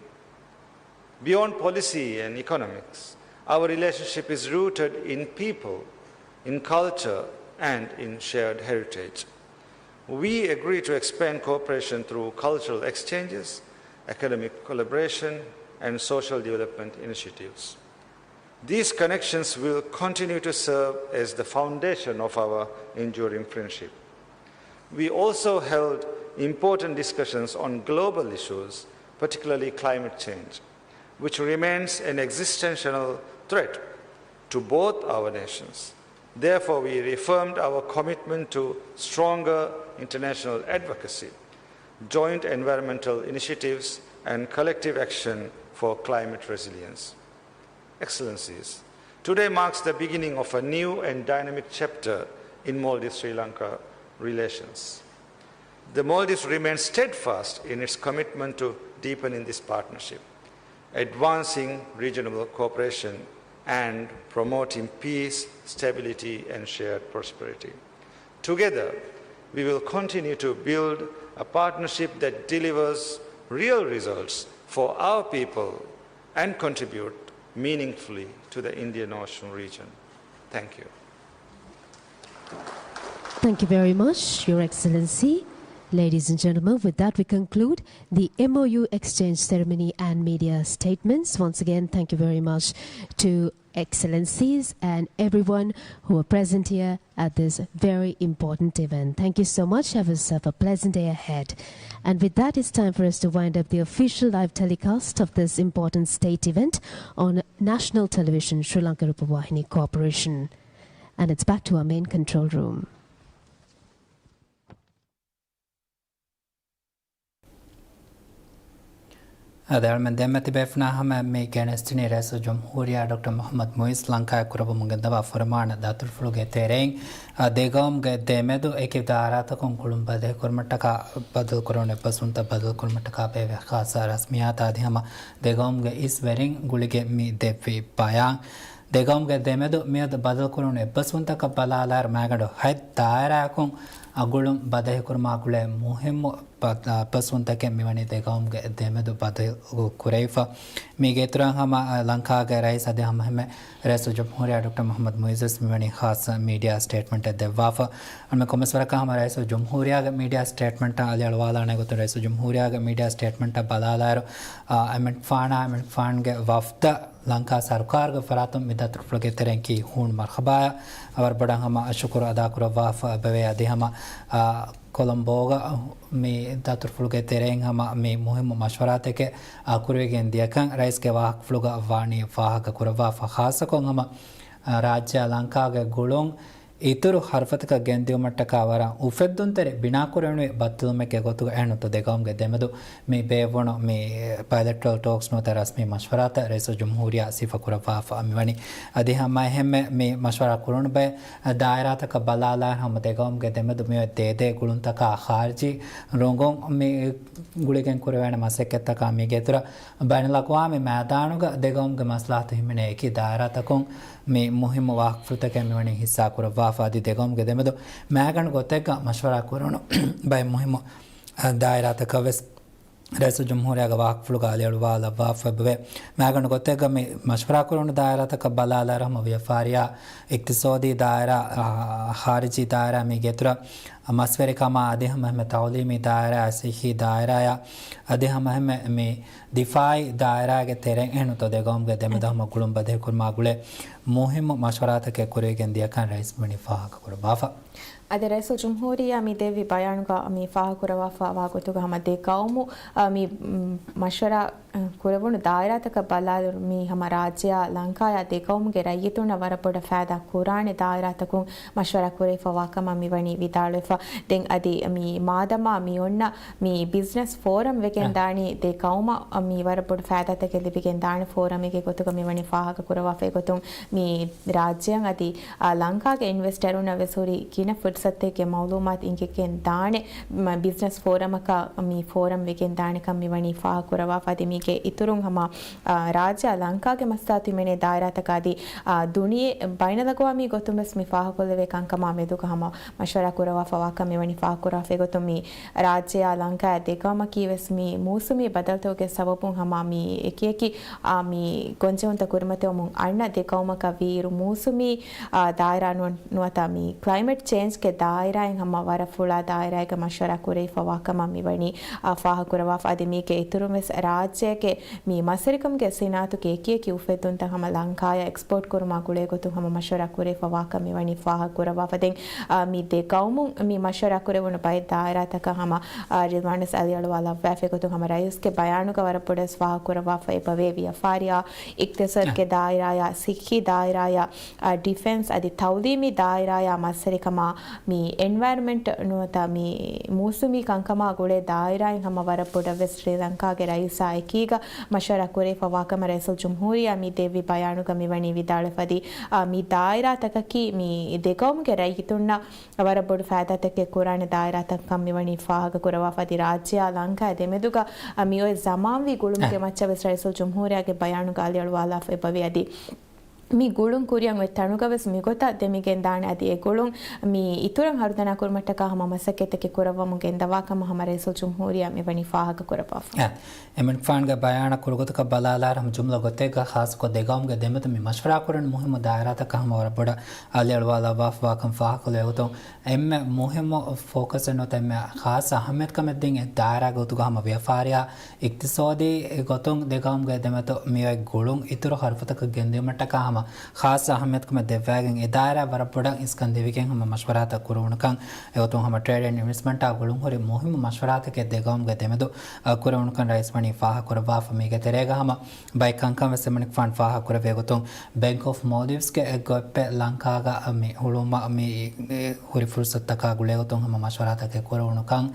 Beyond policy and economics, our relationship is rooted in people, in culture, and in shared heritage. We agree to expand cooperation through cultural exchanges, academic collaboration, and social development initiatives. These connections will continue to serve as the foundation of our enduring friendship. We also held important discussions on global issues, particularly climate change, which remains an existential threat to both our nations. Therefore, we reaffirmed our commitment to stronger international advocacy, joint environmental initiatives, and collective action for climate resilience. Excellencies, today marks the beginning of a new and dynamic chapter in Maldives-Sri Lanka relations. The Maldives remains steadfast in its commitment to deepening this partnership, advancing regional cooperation, and promoting peace, stability, and shared prosperity. Together, we will continue to build a partnership that delivers real results for our people and contribute meaningfully to the Indian Ocean region. Thank you. Thank you very much, Your Excellency. Ladies and gentlemen, with that we conclude the M O U exchange ceremony and media statements. Once again, thank you very much to Excellencies and everyone who are present here at this very important event. Thank you so much. Have yourself a pleasant day ahead. And with that, it's time for us to wind up the official live telecast of this important state event on National Television, Sri Lanka Rupavahini Corporation. And it's back to our main control room. އަދި އަޅުމެން ދެންމެ ތިބޭފުޅާ ހަމަ މި ގެނެސްދިނީ ރައީސުލްޖުމްހޫރިއްޔާ ޑޮކްޓަރ މުޙައްމަދު މުޢިއްޒު ލަންކާއަށް ކުރައްވަމުން ގެންދަވާ ފުރަމާނަ ދަތުރުފުޅުގެ ތެރެއިން، އަ، ދެގައުމުގެ ދެމެދު އެކި ދާއިރާތަކުން ގުޅުން ބަދަހިކުރުމަށްޓަކާ ބަދަލުކުރެވުނު އެއްބަސްވުންތައް ބަދަލުކުރުމަށްޓަކާ ބޭއްވި ޚާއްޞަ ރަސްމިއްޔާތާ އަދި ހަމަ ދެގައުމުގެ އިސް ވެރިން ގުޅިގެން މި ދެއްވި ބަޔާން. ދެގައުމުގެ ދެމެދު މިއަދު ބަދަލުކުރުނު އެއްބަސްވުންތަކަށް ބަލާލާއިރު މައިގަނޑު ހަތް ދާއިރާއަކުން އަ، ގުޅުން ބަދަހިކުރުމާ ގުޅޭ މުހިއްމު ބަ-، އަ، އެއްބަސްވުންތަކެއް މިވަނީ ދެގައުމުގެ ދެމެދު ބަދަލު ކުރެވިފަ. މީގެ އިތުރަށް ހަމަ، އަ، ލަންކާގެ ރައީސް އަދި ހަމައެހެންމެ ރައީސުލްޖުމްހޫރިއްޔާ ޑޮކްޓަރ މުޙައްމަދު މުޢިއްޒު ވެސް މިވަނީ ޚާއްޞަ މީޑިއާ ސްޓޭޓްމަންޓެއް ދެއްވާފަ. އަންމެ ކޮންމެސް ވަރަކަށް ހަމަ ރައީސުލްޖުމްހޫރިއްޔާގެ މީޑިއާ ސްޓޭޓްމަންޓާ އަލިއަޅުވާލާނެ ގޮތުން ރައީސުލްޖުމްހޫރިއްޔާގެ މީޑިއާ ސްޓޭޓްމަންޓަށް ބަލާލާއިރު، އާ، އެމްއެންޑް ފާންގެ ވަފްދަށް ލަންކާ ސަރުކާރުގެ ފަރާތުން މި ދަތުރުފުޅުގެ ތެރެއިން ކީ ހޫނު މަރްޙަބާއަށް ވަރަށް ބޮޑަށް ހަމަ ޝުކުރު އަދާކުރައްވާފަ އެބަވޭ. އަދި ހަމަ، އާ، ކޮލޮމްބޯގަ މި ދަތުރުފުޅުގެ ތެރެއިން ހަމަ މި މުހިއްމު މަޝްވަރާތަކެއް، އާ، ކުރެވިގެން ދިޔަކަން ރައީސްގެ ވާހަކަފުޅުގަ ވާނީ ފާހަގަ ކުރައްވާފަ. ޚާއްޞަކޮށް ހަމަ، އާ، ރާއްޖެއާ ލަންކާގެ ގުޅުން އިތުރު ހަރުފަތަކަށް ގެންދިއުމަށްޓަކާ ވަރަށް އުފެއްދުންތެރި ބިނާކުރެވުނު ބައްދަލުވުމެއްގެ ގޮތުގަ އެހެންނުތޯ ދެގައުމުގެ ދެމެދު މި ބޭއްވުނު މި ބައިލެޓްރަލް ޓޯކްސް ނުވަތަ ރަސްމީ މަޝްވަރާތައް ރައީސުލްޖުމްހޫރިއްޔާ ސިފަ ކުރައްވާފަ މިވަނީ. އަދި ހަމައެހެންމެ މި މަޝްވަރާ ކުރުނު ބައެއް ދާއިރާތަކަށް ބަލާލާއިރު ހަމަ ދެގައުމުގެ ދެމެދު މިއޮތް ދޭދޭ ގުޅުންތަކާ ޚާރިޖީ ރޮނގުން މި ގުޅިގެން ކުރެވޭނެ މަސައްކަތްތަކާ މީގެ އިތުރަށް ބައިނަލްއަގްވާމީ މައިދާނުގަ ދެގައުމުގެ މަސްލަހަތު ހިމެނޭ އެކި ދާއިރާތަކުން މި މުހިއްމު ވާހަކަފުޅުތަކެއް މިވަނީ ހިއްސާ ކުރައްވާފަ އަދި ދެގައުމުގެ ދެމެދު މައިގަނޑު ގޮތެއްގަ މަޝްވަރާ ކުރެވުނު ބައެއް މުހިއްމު، އަ، ދާއިރާތަކަށް ވެސް ރައީސުލްޖުމްހޫރިއްޔާގެ ވާހަކަފުޅުގަ އަލިއަޅުވާލައްވާފަ އެބަވޭ. މައިގަނޑު ގޮތެއްގަ މި މަޝްވަރާ ކުރެވުނު ދާއިރާތަކަށް ބަލާލާއިރު ހަމަ ވިޔަފާރިއާ، އިޤްތިޞާދީ ދާއިރާ، އަ، ޚާރިޖީ ދާއިރާ މީގެ އިތުރަށް މަސްވެރިކަމާ އަދި ހަމައެހެންމެ ތައުލީމީ ދާއިރާ، ޞިއްޙީ ދާއިރާއާ އަދި ހަމައެހެންމެ މި ދިފާއީ ދާއިރާގެ ތެރެއިން އެހެންނުތޯ ދެގައުމުގެ ދެމެދު ހަމަ ގުޅުން ބަދަހިކުރުމާ ގުޅޭ މުހިއްމު މަޝްވަރާތަކެއް ކުރެވިގެން ދިޔަކަން ރައީސް މިވަނީ ފާހަގަކުރައްވާފަ. އަދި ރައީސުލްޖުމްހޫރިއްޔާ މި ދެއްވި ބަޔާނުގަ މި ފާހަގަކުރައްވާފަ ވާ ގޮތުގަ ހަމަ ދެ ގައުމު، އަ، މި، މަ، މަޝްވަރާ، އަ، ކުރެވުނު ދާއިރާތަކަށް ބަލާލިއިރު މި ހަމަ ރާއްޖެއާ ލަންކާއާ ދެ ގައުމުގެ ރައްޔިތުންނަށް ވަރަށް ބޮޑަށް ފައިދާ ކުރާނެ ދާއިރާތަކުން މަޝްވަރާ ކުރެވިފަ ވާކަމަށް މިވަނީ ވިދާޅުވެފަ. ދެން އަދި މި މާދަމާ މި އޮންނަ މި ބިޒްނަސް ފޯރަމް ވެގެން ދާނީ ދެ ގައުމަށް މި ވަރަށް ބޮޑު ފައިދާތަކެއް ލިބިގެން ދާނެ ފޯރަމެއްގެ ގޮތުގަ މިވަނީ ފާހަގަ ކުރައްވާފަ. އެގޮތުން މި ރާއްޖެއަށް އަދި، އާ، ލަންކާގެ އިންވެސްޓަރުންނަށް ވެސް ހުރި ގިނަ ފުރުސަތެއްގެ މައުލޫމާތު އިނގިގެން ދާނެ މަ-، ބިޒްނަސް ފޯރަމަކަށް މި ފޯރަމް ވެގެން ދާނެކަން މިވަނީ ފާހަގަ ކުރައްވާފަ. އަދި މީގެ އިތުރުން ހަމަ، އާ، ރާއްޖެއާ ލަންކާގެ މަސްތާ ތިމެނޭ ދާއިރާތަކަށް އަދި، އާ، ދުނިޔެ ބައިނަލްއަގްވާމީ ގޮތުން ވެސް މި ފާހަގަކޮށްލެވޭ ކަންކަމާ މެދުގަ ހަމަ މަޝްވަރާ ކުރައްވާފަ ވާކަން މިވަނީ ފާހަގަކުރާފަ. އެގޮތުން މި ރާއްޖެއާ ލަންކާއާ ދެގައުމަކީ ވެސް މި މޫސުމީ ބަދަލުތަކުގެ ސަބަބުން ހަމަ މި އެކިއެކި، އާ، މި ގޮންޖެހުންތައް ކުރިމަތިވަމުން އަންނަ ދެގައުމަކަށް ވީއިރު މޫސުމީ، އާ، ދާއިރާ ނު-، ނުވަތަ މި ކްލައިމެޓް ޗޭންޖްގެ ދާއިރާއިން ހަމަ ވަރަށް ފުޅާ ދާއިރާއެއްގަ މަޝްވަރާ ކުރެވިފަ ވާކަމަށް މިވަނީ، އާ، ފާހަގަކުރައްވާފަ. އަދި މީގެ އިތުރުން ވެސް ރާއްޖޭގެ މި މަސްވެރިކަމުގެ ސިނާއަތުގެ އެކިއެކި އުފެއްދުންތައް ހަމަ ލަންކާއާ އެކްސްޕޯޓް ކުރުމާ ގުޅޭ ގޮތުން ހަމަ މަޝްވަރާ ކުރެވިފަ ވާކަން މިވަނީ ފާހަގަ ކުރައްވާފަ. ދެން، އާ، މި ދެ ގައުމުން މި މަޝްވަރާ ކުރެވުނު ބައެއް ދާއިރާތަކަށް ހަމަ، އާ، ރިލްވާން ވެސް އަލިއަޅުވާލައްވާފަ. އެގޮތުން ހަމަ ރައީސްގެ ބަޔާނުގަ ވަރަށް ބޮޑަށް ފާހަގަ ކުރައްވާފަ އެބަވޭ ވިޔަފާރިއާ، އިޤްތިޞާދުގެ ދާއިރާއާ، ޞިއްޙީ ދާއިރާއާ، އާ، ޑިފެންސް އަދި ތައުލީމީ ދާއިރާއާ މަސްވެރިކަމާ، މި އެންވަޔަރަމެންޓް ނުވަތަ މި މޫސުމީ ކަންކަމާ ގުޅޭ ދާއިރާއިން ހަމަ ވަރަށް ބޮޑަށް ވެސް ޝްރީލަންކާގެ ރައީސާ އެކީގަ މަޝްވަރާ ކުރެވިފަ ވާކަމަށް ރައީސުލްޖުމްހޫރިއްޔާ މި ދެއްވި ބަޔާނުގަ މިވަނީ ވިދާޅުވެފަ. އަދި، އާ، މި ދާއިރާތަކަކީ މި ދެގައުމުގެ ރައްޔިތުންނަށް ވަރަށް ބޮޑު ފައިދާތަކެއް ކުރާނެ ދާއިރާތައްކަން މިވަނީ ފާހަގަކުރައްވާފަ. އަދި ރާއްޖެއާ ލަންކާއާ ދެމެދުގަ، އާ، މިއޮތް ޒަމާންވީ ގުޅުމުގެ އަ. މައްޗަށް ވެސް ރައީސުލްޖުމްހޫރިއްޔާގެ ބަޔާނުގަ އަލިއަޅުވާލާފަ އެބަވޭ. އަދި މި ގުޅުން ކުރިއަށް އޮތް ތަނުގަ ވެސް މިގޮތަށް ދެމިގެން ދާނެ. އަދި އެ ގުޅުން މި އިތުރަށް ހަރުދަނާ ކުރުމަށްޓަކާ ހަމަ މަސައްކަތްތަކެއް ކުރައްވަމުން ގެންދަވާ ކަމަށް ހަމަ ރައީސުލްޖުމްހޫރިއްޔާ މިވަނީ ފާހަގަ ކުރައްވާފަ. އެ، އެމިން ފާންގެ ބަޔާނަށް ކުރުގޮތަކަށް ބަލާލާއިރު ހަމަ ޖުމްލަ ގޮތެއްގަ ޚާއްސަކޮށް ދެގައުމުގެ ދެމެދު މި މަޝްވަރާ ކުރަން މުހިއްމު ދާއިރާތަކަށް ހަމަ ވަރަށް ބޮޑަށް އަލިއަޅުވާލައްވާފަ ވާކަން ފާހަގަކޮށްލެވޭ ގޮތުން، އެންމެ މުހިއްމު ފޯކަސެއް ނުވަތަ އެންމެ ޚާއްސަ އަހައްމިޔަތުކަމެއް ދިން އެ ދާއިރާގެ ގޮތުގަ ހަމަ ވިޔަފާރިއާ އިޤްތިޞާދީ ގޮތުން ދެގައުމުގެ ދެމެދު މިއޮތް ގުޅުން އިތުރު ހަރުފުތަކަށް ގެންދިއުމަށްޓަކާ ހަމަ ޚާއްސަ އަހައްމިޔަތުކަމެއް ދެއްވައިގެން އެ ދާއިރާ ވަރަށް ބޮޑަށް އިސްކަން ދެވިގެން ހަމަ މަޝްވަރާތައް ކުރެވުނުކަން އެގޮތުން ހަމަ ޓްރޭޑް އެންޑް އިންވެސްޓްމަންޓާ ގުޅުންހުރި މުހިއްމު މަޝްވަރާތަކެއް ދެގައުމުގެ ދެމެދު އަ، ކުރެވުނުކަން ރައީސް ވަނީ ފާހަގަކުރައްވާފަ. މީގެ ތެރޭގަ ހަމަ ބައެއް ކަންކަން ވެސް އެމަނިކުފާން ފާހަގަކުރެއްވި ގޮތުން، ބޭންކް އޮފް މޯލްޑިވްސްގެ ގޮތްޕެއް ލަންކާގަ މި ހުޅުވުމަށް މި ހުރި ފުރުސަތުތަކާ ގުޅޭގޮތުން ހަމަ މަޝްވަރާތަކެއް ކުރެވުނުކަން،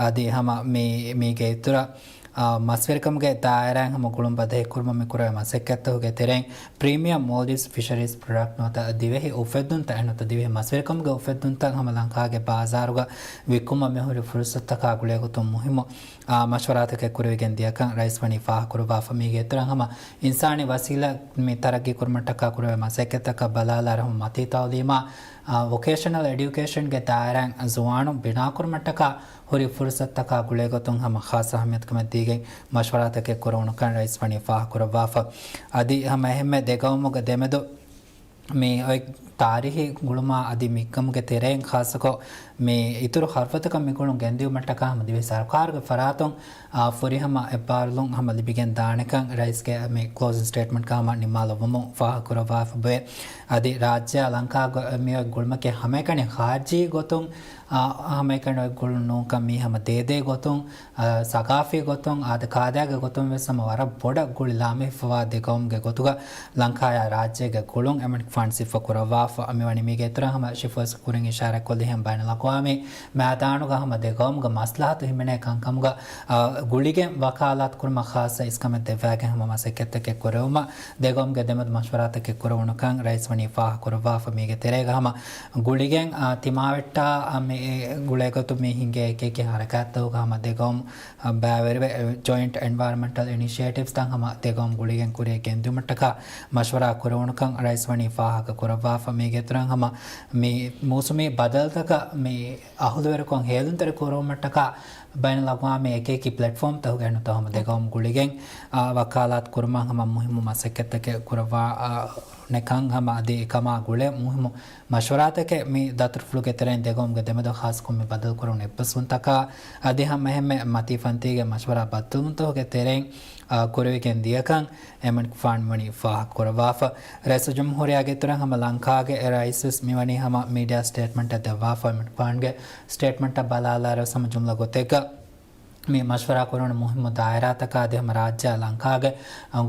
އަދި ހަމަ މި، މީގެ އިތުރަށް، އާ، މަސްވެރިކަމުގެ ދާއިރާއިން ހަމަ ގުޅުން ބަދަހި ކުރުމަށް މި ކުރެވޭ މަސައްކަތްތަކުގެ ތެރެއިން، ޕްރީމިއަމް މޯލްޑިވްސް ފިޝަރީޒް ޕްރޮޑަކްޓް ނުވަތަ ދިވެހި އުފެއްދުންތައް ނުވަތަ ދިވެހި މަސްވެރިކަމުގެ އުފެއްދުންތައް ހަމަ ލަންކާގެ ބާޒާރުގަ ވިއްކުމަށް މިހުރި ފުރުސަތުތަކާ ގުޅޭގޮތުން މުހިއްމު، އާ، މަޝްވަރާތަކެއް ކުރެވިގެން ދިޔަކަން ރައީސް ވަނީ ފާހަގަކުރައްވާފަ. މީގެ އިތުރަށް ހަމަ އިންސާނީ ވަސީލަތް މި ތަރައްގީ ކުރުމަށްޓަކާ ކުރެވޭ މަސައްކަތްތަކަށް ބަލާލާއިރު ހަމަ މަތީ ތައުލީމާ، އާ، ވޮކޭޝަނަލް އެޑިއުކޭޝަންގެ ދާއިރާއިން ޒުވާނުން ބިނާކުރުމަށްޓަކާ ހުރި ފުރުސަތުތަކާ ގުޅޭގޮތުން ހަމަ ޚާއްސަ އަހައްމިޔަތުކަމެއް ދީގެން މަޝްވަރާތަކެއް ކުރެވުނުކަން ރައީސް ވަނީ ފާހަގަކުރައްވާފަ. އަދި ހަމަ އެހެންމެ ދެގައުމުގެ ދެމެދު މި އޮތް ތާރީހީ ގުޅުމާ އަދި މިކަމުގެ ތެރެއިން ޚާއްސަކޮށް މި އިތުރު ހަރުފަތަކަށް މި ގުޅުން ގެންދިއުމަށްޓަކާ ހަމަ ދިވެހި ސަރުކާރުގެ ފަރާތުން، އާ، ފުރިހަމަ އެއްބާރުލުން ހަމަ ލިބިގެން ދާނެކަން ރައީސްގެ މި ކްލޯޒިން ސްޓޭޓްމަންޓްގަ ހަމަ ނިންމާލައްވަމުން ފާހަގަކުރައްވާފަ ބެ. އަދި ރާއްޖެއާ ލަންކާ ގޮ-، މި އޮތް ގުޅުމަކީ ހަމައެކަނި ޚާއްޖީ ގޮތުން، އާ، ހަމައެކަނި އޮތް ގުޅުން ނޫންކަން މީ ހަމަ ދޭދޭ ގޮތުން، އާ، ސަގާފީ ގޮތުން، އާދަ ކާދައިގެ ގޮތުން ވެސް ހަމަ ވަރަށް ބޮޑަށް ގުޅި ލާމެހިފަވާ ދެ ގައުމުގެ ގޮތުގަ ލަންކާޔާ ރާއްޖޭގެ ގުޅުން އެމަނިކުފާން ސިފަކުރައްވާފަ. މިވަނީ މީގެ އިތުރަށް ހަމަ ޝިފޯސް ކުރިން އިޝާރާތްކޮށްލި ހެން ބައިނަލްއަޤްވާމީ މައިދާނުގަ ހަމަ ދެ ގައުމުގެ މަސްލަހަތު ހިމެނޭ ކަންކަމުގަ، އާ، ގުޅިގެން ވަކާލާތު ކުރުމަށް ޚާއްސަ އިސްކަމެއް ދެއްވާގެން ހަމަ މަސައްކަތްތަކެއް ކުރެވުމަށް ދެ ގައުމުގެ ދެމެދު މަޝްވަރާތަކެއް ކުރެވުނުކަން ރައީސް ވަނީ ފާހަގަކުރައްވާފަ. މީގެ ތެރޭގަ ހަމަ ގުޅިގެން، އާ، ތިމާވެއްޓާ، އާ، މި ގުޅޭގޮތުން މި ހިނގޭ އެކި އެކި ހަރަކާތްތަކުގަ ހަމަ ދެ ގައުމު ބައިވެރިވެ، ޖޮއިންޓް އެންވަޔަރަމެންޓަލް އިނިޝިއޭޓިވްސްތައް ހަމަ ދެގައުމު ގުޅިގެން ކުރިއަށް ގެންދިއުމަށްޓަކާ މަޝްވަރާ ކުރެވުނުކަން ރައީސް ވަނީ ފާހަގަ ކުރައްވާފަ. މީގެ އިތުރަށް ހަމަ މި މޫސުމީ ބަދަލުތަކަށް މި އަހުލުވެރިކޮށް ހޭލުންތެރި ކުރުމަށްޓަކާ ބައިނަލްއަޤްވާމީ އެކި އެކި ޕްލެޓްފޯމްތަކުގެ އެންމެ ތަހުމަ ދެގައުމު ގުޅިގެން، އާ، ވަކާލާތު ކުރުމަށް ހަމަ މުހިއްމު މަސައްކަތްތަކެއް ކުރައްވާ، އާ، ނެކަން ހަމަ އަދި އެކަމާ ގުޅޭ މުހިއްމު މަޝްވަރާތަކެއް މި ދަތުރުފުޅުގެ ތެރެއިން ދެގައުމުގެ ދެމެދު ޚާއްސަކޮށް މި ބަދަލުކުރުނު އެއްބަސްވުންތަކާ އަދި ހަމަ އެހެންމެ މަތީ ފަންތީގެ މަޝްވަރާ ބައްދަލުވުންތަކުގެ ތެރެއިން، އާ، ކުރެވިގެން ދިޔަކަން އެމަނިކުފާން ވަނީ ފާހަގަ ކުރައްވާފަ. ރައީސުލްޖުމްހޫރިއްޔާގެ އިތުރަށް ހަމަ ލަންކާގެ ރައީސް ވެސް މިވަނީ ހަމަ މީޑިއާ ސްޓޭޓްމަންޓެއް ދެއްވާފަ. އެމަނިކުފާންގެ ސްޓޭޓްމަންޓަށް ބަލާލާއިރު ހަމަ ޖުމްލަ ގޮތެއްގަ މި މަޝްވަރާ ކުރުނު މުހިއްމު ދާއިރާތަކާ އަދި ހަމަ ރާއްޖެއާ ލަންކާގެ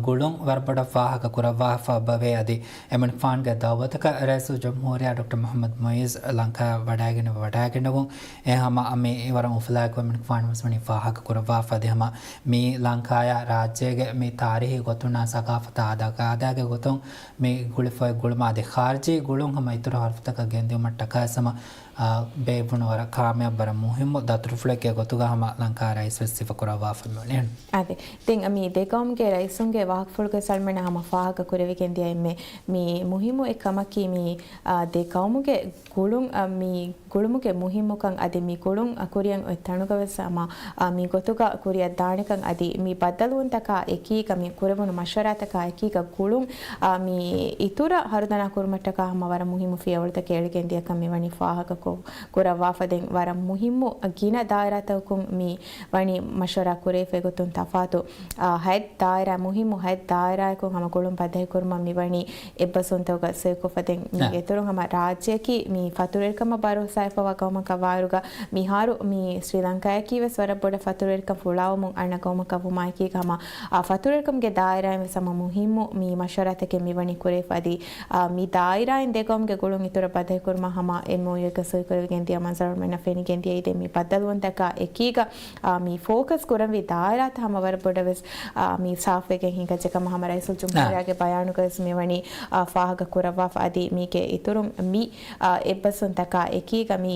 ގުޅުން ވަރަށް ބޮޑަށް ފާހަގަ ކުރައްވާފަ އެބަވޭ. އަދި އެމަނިކުފާންގެ ދައުވަތަކަށް ރައީސުލްޖުމްހޫރިއްޔާ ޑޮކްޓަރ މުޙައްމަދު މުޢިއްޒު ލަންކާ ވަޑައިގެން، ވަޑައިގެންނެވުން އެ ހަމަ މި ވަރަށް އުފަލާއެކު އެމަނިކުފާނު ވެސް ވަނީ ފާހަގަ ކުރައްވާފަ. އަދި ހަމަ މި ލަންކާޔާ ރާއްޖޭގެ މި ތާރީހީ ގޮތުންނާ ސަގާފަތާ އާދަ ކާދައިގެ ގޮތުން މި ގުޅިފައި ގުޅުމާ އަދި ޚާރިޖީ ގުޅުން ހަމަ އިތުރު ހަރުފުތަކަށް ގެންދިއުމަށްޓަކާ ވެސް ހަމަ އާ، ބޭއްވުނު ވަރަށް ކާމިޔާބު ވަރަށް މުހިއްމު ދަތުރުފުޅެއްގެ ގޮތުގަ ހަމަ ލަންކާ ރައީސް ވެސް ސިފަކުރައްވާފަ މިވަނީ. އާދެ، ދެން މި ދެ ގައުމުގެ ރައީސުންގެ ވާހަކަފުޅުގެ ސަލްމަނަށް ހަމަ ފާހަގަ ކުރެވިގެން ދިޔަ އެންމެ މި މުހިއްމު އެއް ކަމަކީ މި، އާ، ދެ ގައުމުގެ ގުޅުން، އާ، މި ގުޅުމުގެ މުހިއްމުކަން އަދި މި ގުޅުން ކުރިއަށް އޮތް ތަނުގަ ވެސް ހަމަ، އާ، މި ގޮތުގަ ކުރިއަށް ދާނެކަން އަދި މި ބައްދަލުވުންތަކާ އެކީގަ މި ކުރެވުނު މަޝްވަރާތަކާ އެކީގަ ގުޅުން، އާ، މި އިތުރަށް ހަރުދަނާ ކުރުމަށްޓަކާ ހަމަ ވަރަށް މުހިއްމު ފިޔަވަޅުތަކެއް އެޅިގެން ދިޔަކަން މިވަނީ ފާހަގަކޮށް ކުރައްވާފަ. ދެން ވަރަށް މުހިއްމު ގިނަ ދާއިރާތަކުން މި ވަނީ މަޝްވަރާ ކުރެވިފައި ގޮތުން ތަފާތު، އާ، ހަތް ދާއިރާ، މުހިއްމު ހަތް ދާއިރާއަކުން ހަމަ ގުޅުން ބަދަހިކުރުމަށް މި ވަނީ އެއްބަސްވުންތަކުގަ ސޮއިކޮށްފަ. ދެން މީގެ އިތުރުން ހަމަ ރާއްޖެއަކީ މި ފަތުރުވެރިކަމަށް ބަރޯސާވެފަވާ ގައުމަކަށް ވާއިރުގަ މިހާރު މި ސްރީލަންކާއަކީ ވެސް ވަރަށް ބޮޑަށް ފަތުރުވެރިކަން ފުޅާވަމުން އަންނަ ގައުމަކަށް ވުމާއެކީގަ ހަމަ، އާ، ފަތުރުވެރިކަމުގެ ދާއިރާއިން ވެސް ހަމަ މުހިއްމު މި މަޝްވަރާތަކެއް މި ވަނީ ކުރެވިފަ. އަދި، އާ، މި ދާއިރާއިން ދެ ގައުމުގެ ގުޅުން އިތުރަށް ބަދަހިކުރުމަށް ހަމަ އެމްއޯޔޫއެއްގަ ސޮއިކުރެވިގެން ދިޔަ މަންޒަރު މެންނަށް ފެނިގެން ދިޔައީ. ދެން މި ބައްދަލުވުންތަކާ އެކީގަ، އާ، މި ފޯކަސް ކުރަންވީ ދާއިރާތައް ހަމަ ވަރަށް ބޮޑަށް ވެސް، އާ، މި ސާފުވެގެން ހިނގައްޖެ ކަމަށް ހަމަ ރައީސުލްޖުމްހޫރިއްޔާގެ ބަޔާނުގަ ވެސް މިވަނީ، އާ، ފާހަގަ ކުރައްވާފަ. އަދި މީގެ އިތުރުން މި، އާ، އެއްބަސްވުންތަކާ އެކީގަ، މި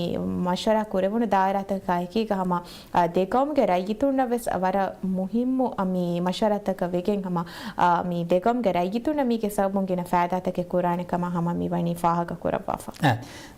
މަޝްވަރާ ކުރެވުނު ދާއިރާތަކާ އެކީގަ ހަމަ، އާ، ދެގައުމުގެ ރައްޔިތުންނަށް ވެސް ވަރަށް މުހިއްމު، އާ، މި މަޝްވަރާތަކަށް ވެގެން ހަމަ، އާ، މި ދެގައުމުގެ ރައްޔިތުންނަށް މީގެ ސަބަބުން ގިނަ ފައިދާތަކެއް ކުރާނެ ކަމަށް ހަމަ މިވަނީ ފާހަގަ ކުރައްވާފަ. އެ.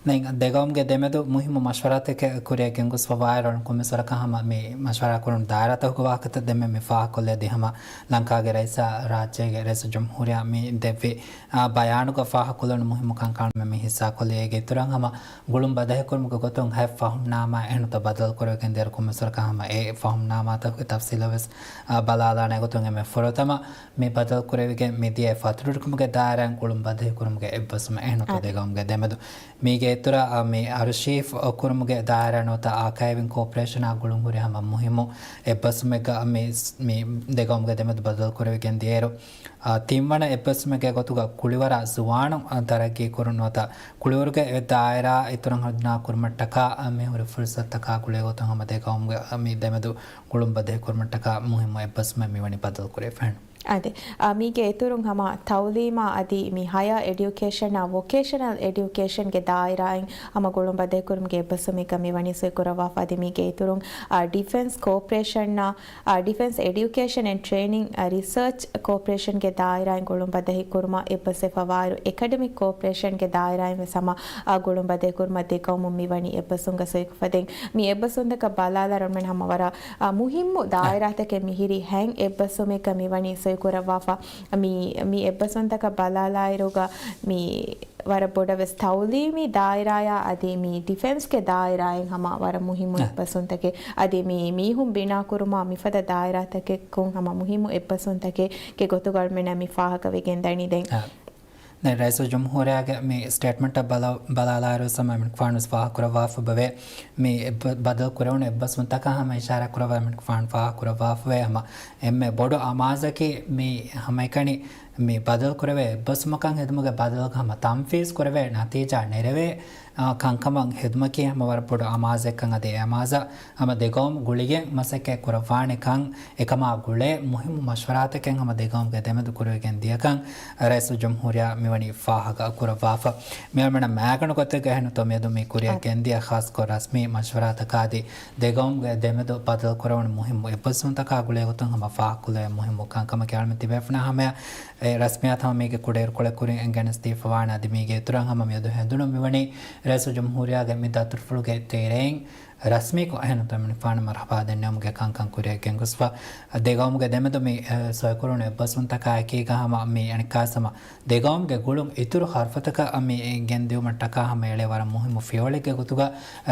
ދެން ދެގައުމުގެ ދެމެދު މުހިއްމު މަޝްވަރާތަކެއް ކުރިއަށް ގެންގޮސްފަ ވާއިރު، ކޮންމެސް ވަރަކަށް ހަމަ މި މަޝްވަރާ ކުރުނު ދާއިރާތަކުގެ ވާހަކަތައް ދެންމެ މި ފާހަގަކޮށްލަދީ ހަމަ ލަންކާގެ ރައީސާ ރާއްޖޭގެ ރައީސުލްޖުމްހޫރިއްޔާ މި ދެއްވި، އާ، ބަޔާނުގަ ފާހަގަކޮށްލެވުނު މުހިއްމު ކަންކަން މި ހިއްސާކޮށްލީ. އޭގެ އިތުރަށް ހަމަ ގުޅުން ބަދަހިކުރުމުގެ ގޮތުން ހަތް ފަހުމްނާމާ އެހެންތޯ ބަދަލުކުރެވިގެން ދިޔައިރު، ކޮންމެސް ވަރަކަށް ހަމަ އެ ފަހުމްނާމާތަކުގެ ތަފްސީލަށް ވެސް، އާ، ބަލާލާނެ ގޮތުން އެންމެ ފުރަތަމަ މި ބަދަލުކުރެވިގެން މިދިޔަ ފަތުރުވެރިކަމުގެ ދާއިރާއިން ގުޅުން ބަދަހިކުރުމުގެ އެއްބަސްވުމެއް އެހެންތޯ އާ. ދެގައުމުގެ ދެމެދު. މީގެ އިތުރަށް، އާ، މި އަރުޝީފް ކުރުމުގެ ދާއިރާ ނުވަތަ އާކައިވިން ކޯޕަރޭޝަނާ ގުޅުން ހުރި ހަމަ މުހިއްމު އެއްބަސްވުމެއްގަ މި، މި ދެގައުމުގެ ދެމެދު ބަދަލުކުރެވިގެން ދިޔައިރު، އާ، ތިންވަނަ އެއްބަސްވުމެއްގެ ގޮތުގަ ކުޅިވަރާ ޒުވާނުން، އާ، ތަރައްގީ ކުރުން ނުވަތަ ކުޅިވަރުގެ އެ ދާއިރާ އިތުރަށް ހަނދާން ކުރުމަށްޓަކާ، އާ، މި ހުރި ފުރުސަތުތަކާ ގުޅޭ ގޮތުން ހަމަ ދެގައުމުގެ، އާ، މި ދެމެދު ގުޅުން ބަދަހި ކުރުމަށްޓަކާ މުހިއްމު އެއްބަސްވުމެއް މިވަނީ ބަދަލުކުރެވިފަ. އާދެ، އާ، މީގެ އިތުރުން ހަމަ ތައުލީމާ އަދި މި ހަޔާ އެޑިއުކޭޝަނާ ވޮކޭޝަނަލް އެޑިއުކޭޝަންގެ ދާއިރާއިން ހަމަ ގުޅުން ބަދަހިކުރުމުގެ އެއްބަސްވުމެއްގަ މިވަނީ ސޮއިކުރައްވާފަ. އަދި މީގެ އިތުރުން، އާ، ޑިފެންސް ކޯޕަރޭޝަންއާ، އާ، ޑިފެންސް އެޑިއުކޭޝަން އެންޑް ޓްރޭނިން، އާ، ރިސަރޗް ކޯޕަރޭޝަންގެ ދާއިރާއިން ގުޅުން ބަދަހިކުރުމަށް އެއްބަސްވެފަ ވާއިރު، އެކަޑެމިކް ކޯޕަރޭޝަންގެ ދާއިރާއިން ވެސް ހަމަ، އާ، ގުޅުން ބަދަހިކުރުމަށް ދެގައުމުން މިވަނީ އެއްބަސްވުމުގަ ސޮއިކޮށްފަ. ދެން މި އެއްބަސްވުންތަކަށް ބަލާލާއިރު އަޅުމެން ހަމަ ވަރަށް، އާ، މުހިއްމު ދާއިރާތަކެއް މިހިރީ ހެން އެއްބަސްވުމެއްގަ މިވަނީ ސޮއިކުރައްވާފަ. މި، މި އެއްބަސްވުންތަކަށް ބަލާލާއިރުގަ މި ވަރަށް ބޮޑަށް ވެސް ތައުލީމީ ދާއިރާޔާ އަދި މި ޑިފެންސްގެ ދާއިރާއިން ހަމަ ވަރަށް މުހިއްމު އެއްބަސްވުންތަކެއް. އަދި މި މީހުން ބިނާކުރުމާ މިފަދަ ދާއިރާތަކެއްކުން ހަމަ މުހިއްމު އެއްބަސްވުންތަކެއްގެ ގޮތުގަ އަޅުމެންނަށް މި ފާހަގަވެގެން ދަނީ ދެން. އާ. ދެން ރައީސުލްޖުމްހޫރިއްޔާގެ މި ސްޓޭޓްމަންޓަށް ބަލާ-، ބަލާލާއިރު ސަމަ އެމްއެން ފާނުސް ފާހަގަކުރައްވާފަ ބެވޭ. މި އެއްބަ-، ބަދަލު ކުރެވުނު އެއްބަސްވުންތަކަށް ހަމަ އިޝާރާ ކުރައްވާ އެމްއެން ފާނު ފާހަގަކުރައްވާފަވޭ. ހަމަ އެންމެ ބޮޑު އަމާޒަކީ މި ހަމައެކަނި މި ބަދަލު ކުރެވޭ އެއްބަސްވުމަކަށް ހެދުމުގެ ބަދަލުގަ ހަމަ ތަންފީޒް ކުރެވޭ ނަތީޖާ ނެރެވޭ، އާ، ކަންކަމަށް ހެދުމަކީ ހަމަ ވަރަށް ބޮޑު އަމާޒެއްކަން އަދި އެ އަމާޒަށް ހަމަ ދެގައުމު ގުޅިގެން މަސައްކަތް ކުރައްވާނެކަން އެކަމާ ގުޅޭ މުހިއްމު މަޝްވަރާތަކެއް ހަމަ ދެގައުމުގެ ދެމެދު ކުރެވިގެން ދިޔަކަން ރައީސުލްޖުމްހޫރިއްޔާ މިވަނީ ފާހަގަ ކުރައްވާފަ. މި އަޅުމެންނަށް މާގަނޑު ގޮތެއްގަ އެހެންތޯ މިއަދު މި ކުރިއަށް އަ. ގެންދިޔަ ޚާއްސަކޮށް ރަސްމީ މަޝްވަރާތަކާ އަދި ދެގައުމުގެ ދެމެދު ބަދަލު ކުރެވުނު މުހިއްމު އެއްބަސްވުންތަކާ ގުޅޭ ގޮތުން ހަމަ ފާހަގަކޮށްލެވޭ މުހިއްމު ކަންކަމަކީ އަޅުމެން ތިބޭފުޅުންނާ ހަމަޔަށް އެ ރަސްމިއްޔާތު ހަމަ މީގެ ކުޑައިރުކޮޅެއް ކުރިން ގެނެސްދީފަވާނެ. އަދި މީގެ އިތުރަށް ހަމަ މިއަދު ހެނދުނު މިވަނީ ރައީސުލްޖުމްހޫރިއްޔާގެ މި ދަތުރުފުޅުގެ ތެރެއިން ރަސްމީކޮށް އެހެންތޯ އެމްއެންއެފް ފާނަށް މަރުޙަބާ ދެންނެވުމުގެ ކަންކަން ކުރިއަށް ގެންގޮސްފަ. ދެގައުމުގެ ދެމެދު މި، އެ، ސޮއިކުރުނު އެއްބަސްވުންތަކާ އެކީގަ ހަމަ މި އަނެއްކާވެސް ހަމަ ދެގައުމުގެ ގުޅުން އިތުރު ހަރުފަތަކަށް މި ގެންދިއުމަށްޓަކާ ހަމަ އެޅޭ ވަރަށް މުހިއްމު ފިޔަވަޅެއްގެ ގޮތުގަ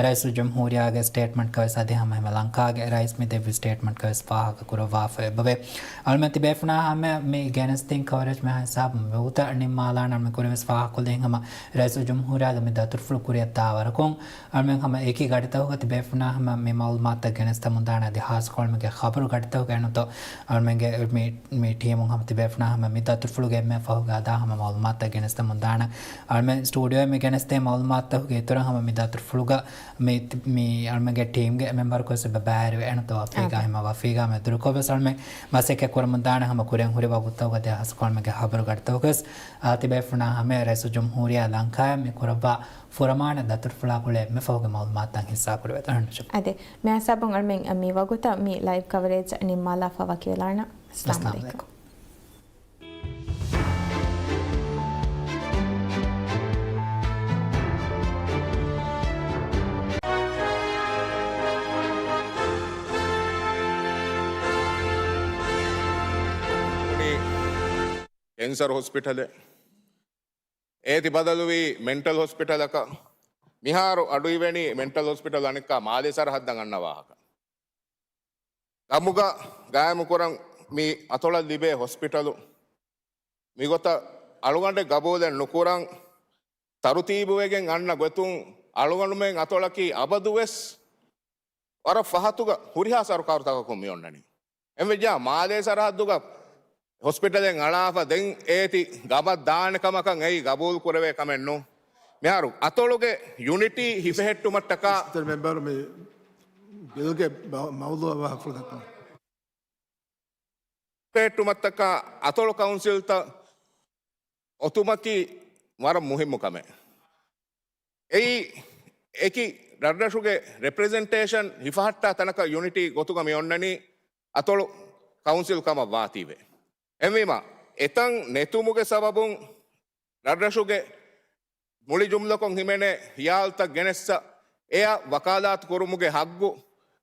ރައީސުލްޖުމްހޫރިއްޔާގެ ސްޓޭޓްމަންޓްގަވެސް އަދި ހަމަ ހަމަ ލަންކާގެ ރައީސް މި ދެއްވި ސްޓޭޓްމަންޓްގަވެސް ފާހަގަ ކުރައްވާފަ އެބަވޭ. އަޅުމެން ތިބޭފުޅުންނާ ހަމަ މި ގެނެސްދިން ކަވަރޭޖް މިހާ ހިސާބުން މިވަގުތަށް ނިންމާލާނަން މި ކުރިންވެސް ފާހަގަކޮށްލި ހަމަ ރައީސުލްޖުމްހޫރިއްޔާގެ މި ދަތުރުފުޅު ކުރިއަށް ދާ ވަރަކުން އަޅުމެން ހަމަ އެކި ގަޑިތަކުގަ ތިބޭފުޅުންނާ ހަމަ މި މައުލޫމާތުތައް ގެނެސްދެމުންދާނެ އަދި ހާއްސަކޮށް އަޅުމެންގެ ޚަބަރު ގަޑިތަކުގަ އެންނުތޯ އަޅުމެންގެ މި، މި ޓީމުން ހަމަ ތިބޭފުޅުންނާ ހަމަ މި ދަތުރުފުޅުގެ އެންމެ ފަހުގަ އަދާ ހަމަ މައުލޫމާތުތައް ގެނެސްދެމުންދާނެ. އަޅުމެން ސްޓޫޑިއޯއިން މި ގެނެސްދޭ މައުލޫމާތުތަކުގެ އިތުރަށް ހަމަ މި ދަތުރުފުޅުގަ މި، މި އަޅުމެންގެ ޓީމްގެ މެމްބަރަކުވެސް އެބަ ބައިވެރިވެ އެންނުތޯ ވަފީގާ އާ. ހަމަ ވަފީގާ މެދުރުކޮށްވެސް އަޅުމެން މަސައްކަތް ކުރަމުންދާނެ ހަމަ ކުރިއަށް ހުރި ވަގުތުތަކުގަ އަދި ހާއްސަކޮށް އަޅުމެންގެ ޚަބަރު ގަޑިތަކުގަވެސް، އާ، ތިބޭފުޅުންނާ ހަމަ ރައީސުލްޖުމްހޫރިއްޔާ ލަންކާއަށް މި ކުރައްވާ ފުރަމާނަ ދަތުރުފުޅާ ގުޅޭ މިފަހުގެ މައުލޫމާތުތައް ހިއްސާކުރެވޭތޯ. އަދި މި ހިސާބުން އަޅުމެން މި ވަގުތަށް މި ލައިވް ކަވަރޭޖް ނިންމާލާފަ ވަކިވެލާނަން. އައްސަލާމު އައްސަލާމު ޢަލައިކުމް. ޢަލައިކުމް. ކެންސަރު ހޮސްޕިޓަލެއް. އޭތި ބަދަލުވީ މެންޓަލް ހޮސްޕިޓަލަކަށް. މިހާރު އަޑުއިވެނީ މެންޓަލް ހޮސްޕިޓަލް އަނެއްކާ މާލޭ ސަރަހައްދަށް އަންނަ ވާހަކަ. ގަމުގަ ގާއިމުކުރަން މި އަތޮޅަށް ލިބޭ ހޮސްޕިޓަލު. މިގޮތަށް އަޅުގަނޑެއް ގަބޫލެއް ނުކުރަން، ތަރުތީބުވެގެން އަންނަ ގޮތުން އަޅުގަނޑުމެން އަތޮޅަކީ އަބަދުވެސް ވަރަށް ފަހަތުގަ ހުރިހާ ސަރުކާރުތަކަކުން މިއޮންނަނީ. އެންވެއްޖާ މާލޭ ސަރަހައްދުގަ ހޮސްޕިޓަލެއް އަޅާފަ ދެން އޭތި ގަމަށް ދާނެ ކަމަކަށް އެއީ ގަބޫލު ކުރެވޭ ކަމެއް ނޫން. މިހާރު އަތޮޅުގެ ޔުނިޓީ ހިފެހެއްޓުމަށްޓަކާ، މިސްޓަރ މެމްބަރު، މި ބިލްގެ މަ-، މައުޟޫޢަށް ވާހަކަފުޅު ދައްކަން. ހިފެހެއްޓުމަށްޓަކާ އަތޮޅު ކައުންސިލްތައް އޮތުމަކީ ވަރަށް މުހިއްމު ކަމެއް. އެއީ އެކި ރަށްރަށުގެ ރެޕްރެޒެންޓޭޝަން ހިފަހައްޓާ ތަނަކަށް ޔުނިޓީ ގޮތުގަ މި އޮންނަނީ އަތޮޅު ކައުންސިލް ކަމަށް ވާތީވެ. އެހެންވީމަ، އެތަން ނެތުމުގެ ސަބަބުން ރަށްރަށުގެ މުޅި ޖުމްލަކޮށް ހިމެނޭ ހިޔާލުތައް ގެނެއްސަ އެއަށް ވަކާލާތު ކުރުމުގެ ހައްގު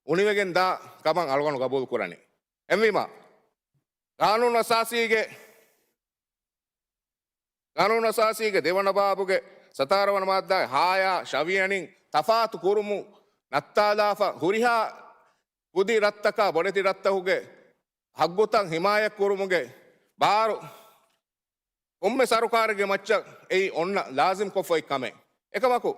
އުނިވެގެން ދާ ކަމަށް އަޅުގަނޑު ގަބޫލު ކުރަނީ. އެހެންވީމަ، ގާނޫނު އަސާސީގެ، ގާނޫނު އަސާސީގެ ދެވަނަ ބާބުގެ ސަތާރަ ވަނަ މާއްދާގެ ހާޔާ ޝަވިޔަނިން ތަފާތު ކުރުމު ނައްތާލާފަ ހުރިހާ ކުދި ރަށްތަކާ ބޮޑެތި ރަށްތަކުގެ ހައްގުތައް ހިމާޔަތް ކުރުމުގެ ބާރު ކޮންމެ ސަރުކާރެއްގެ މައްޗަށް އެއީ އޮންނަ ލާޒިމް ކޮށްފައި ކަމެއް. އެކަމަކު،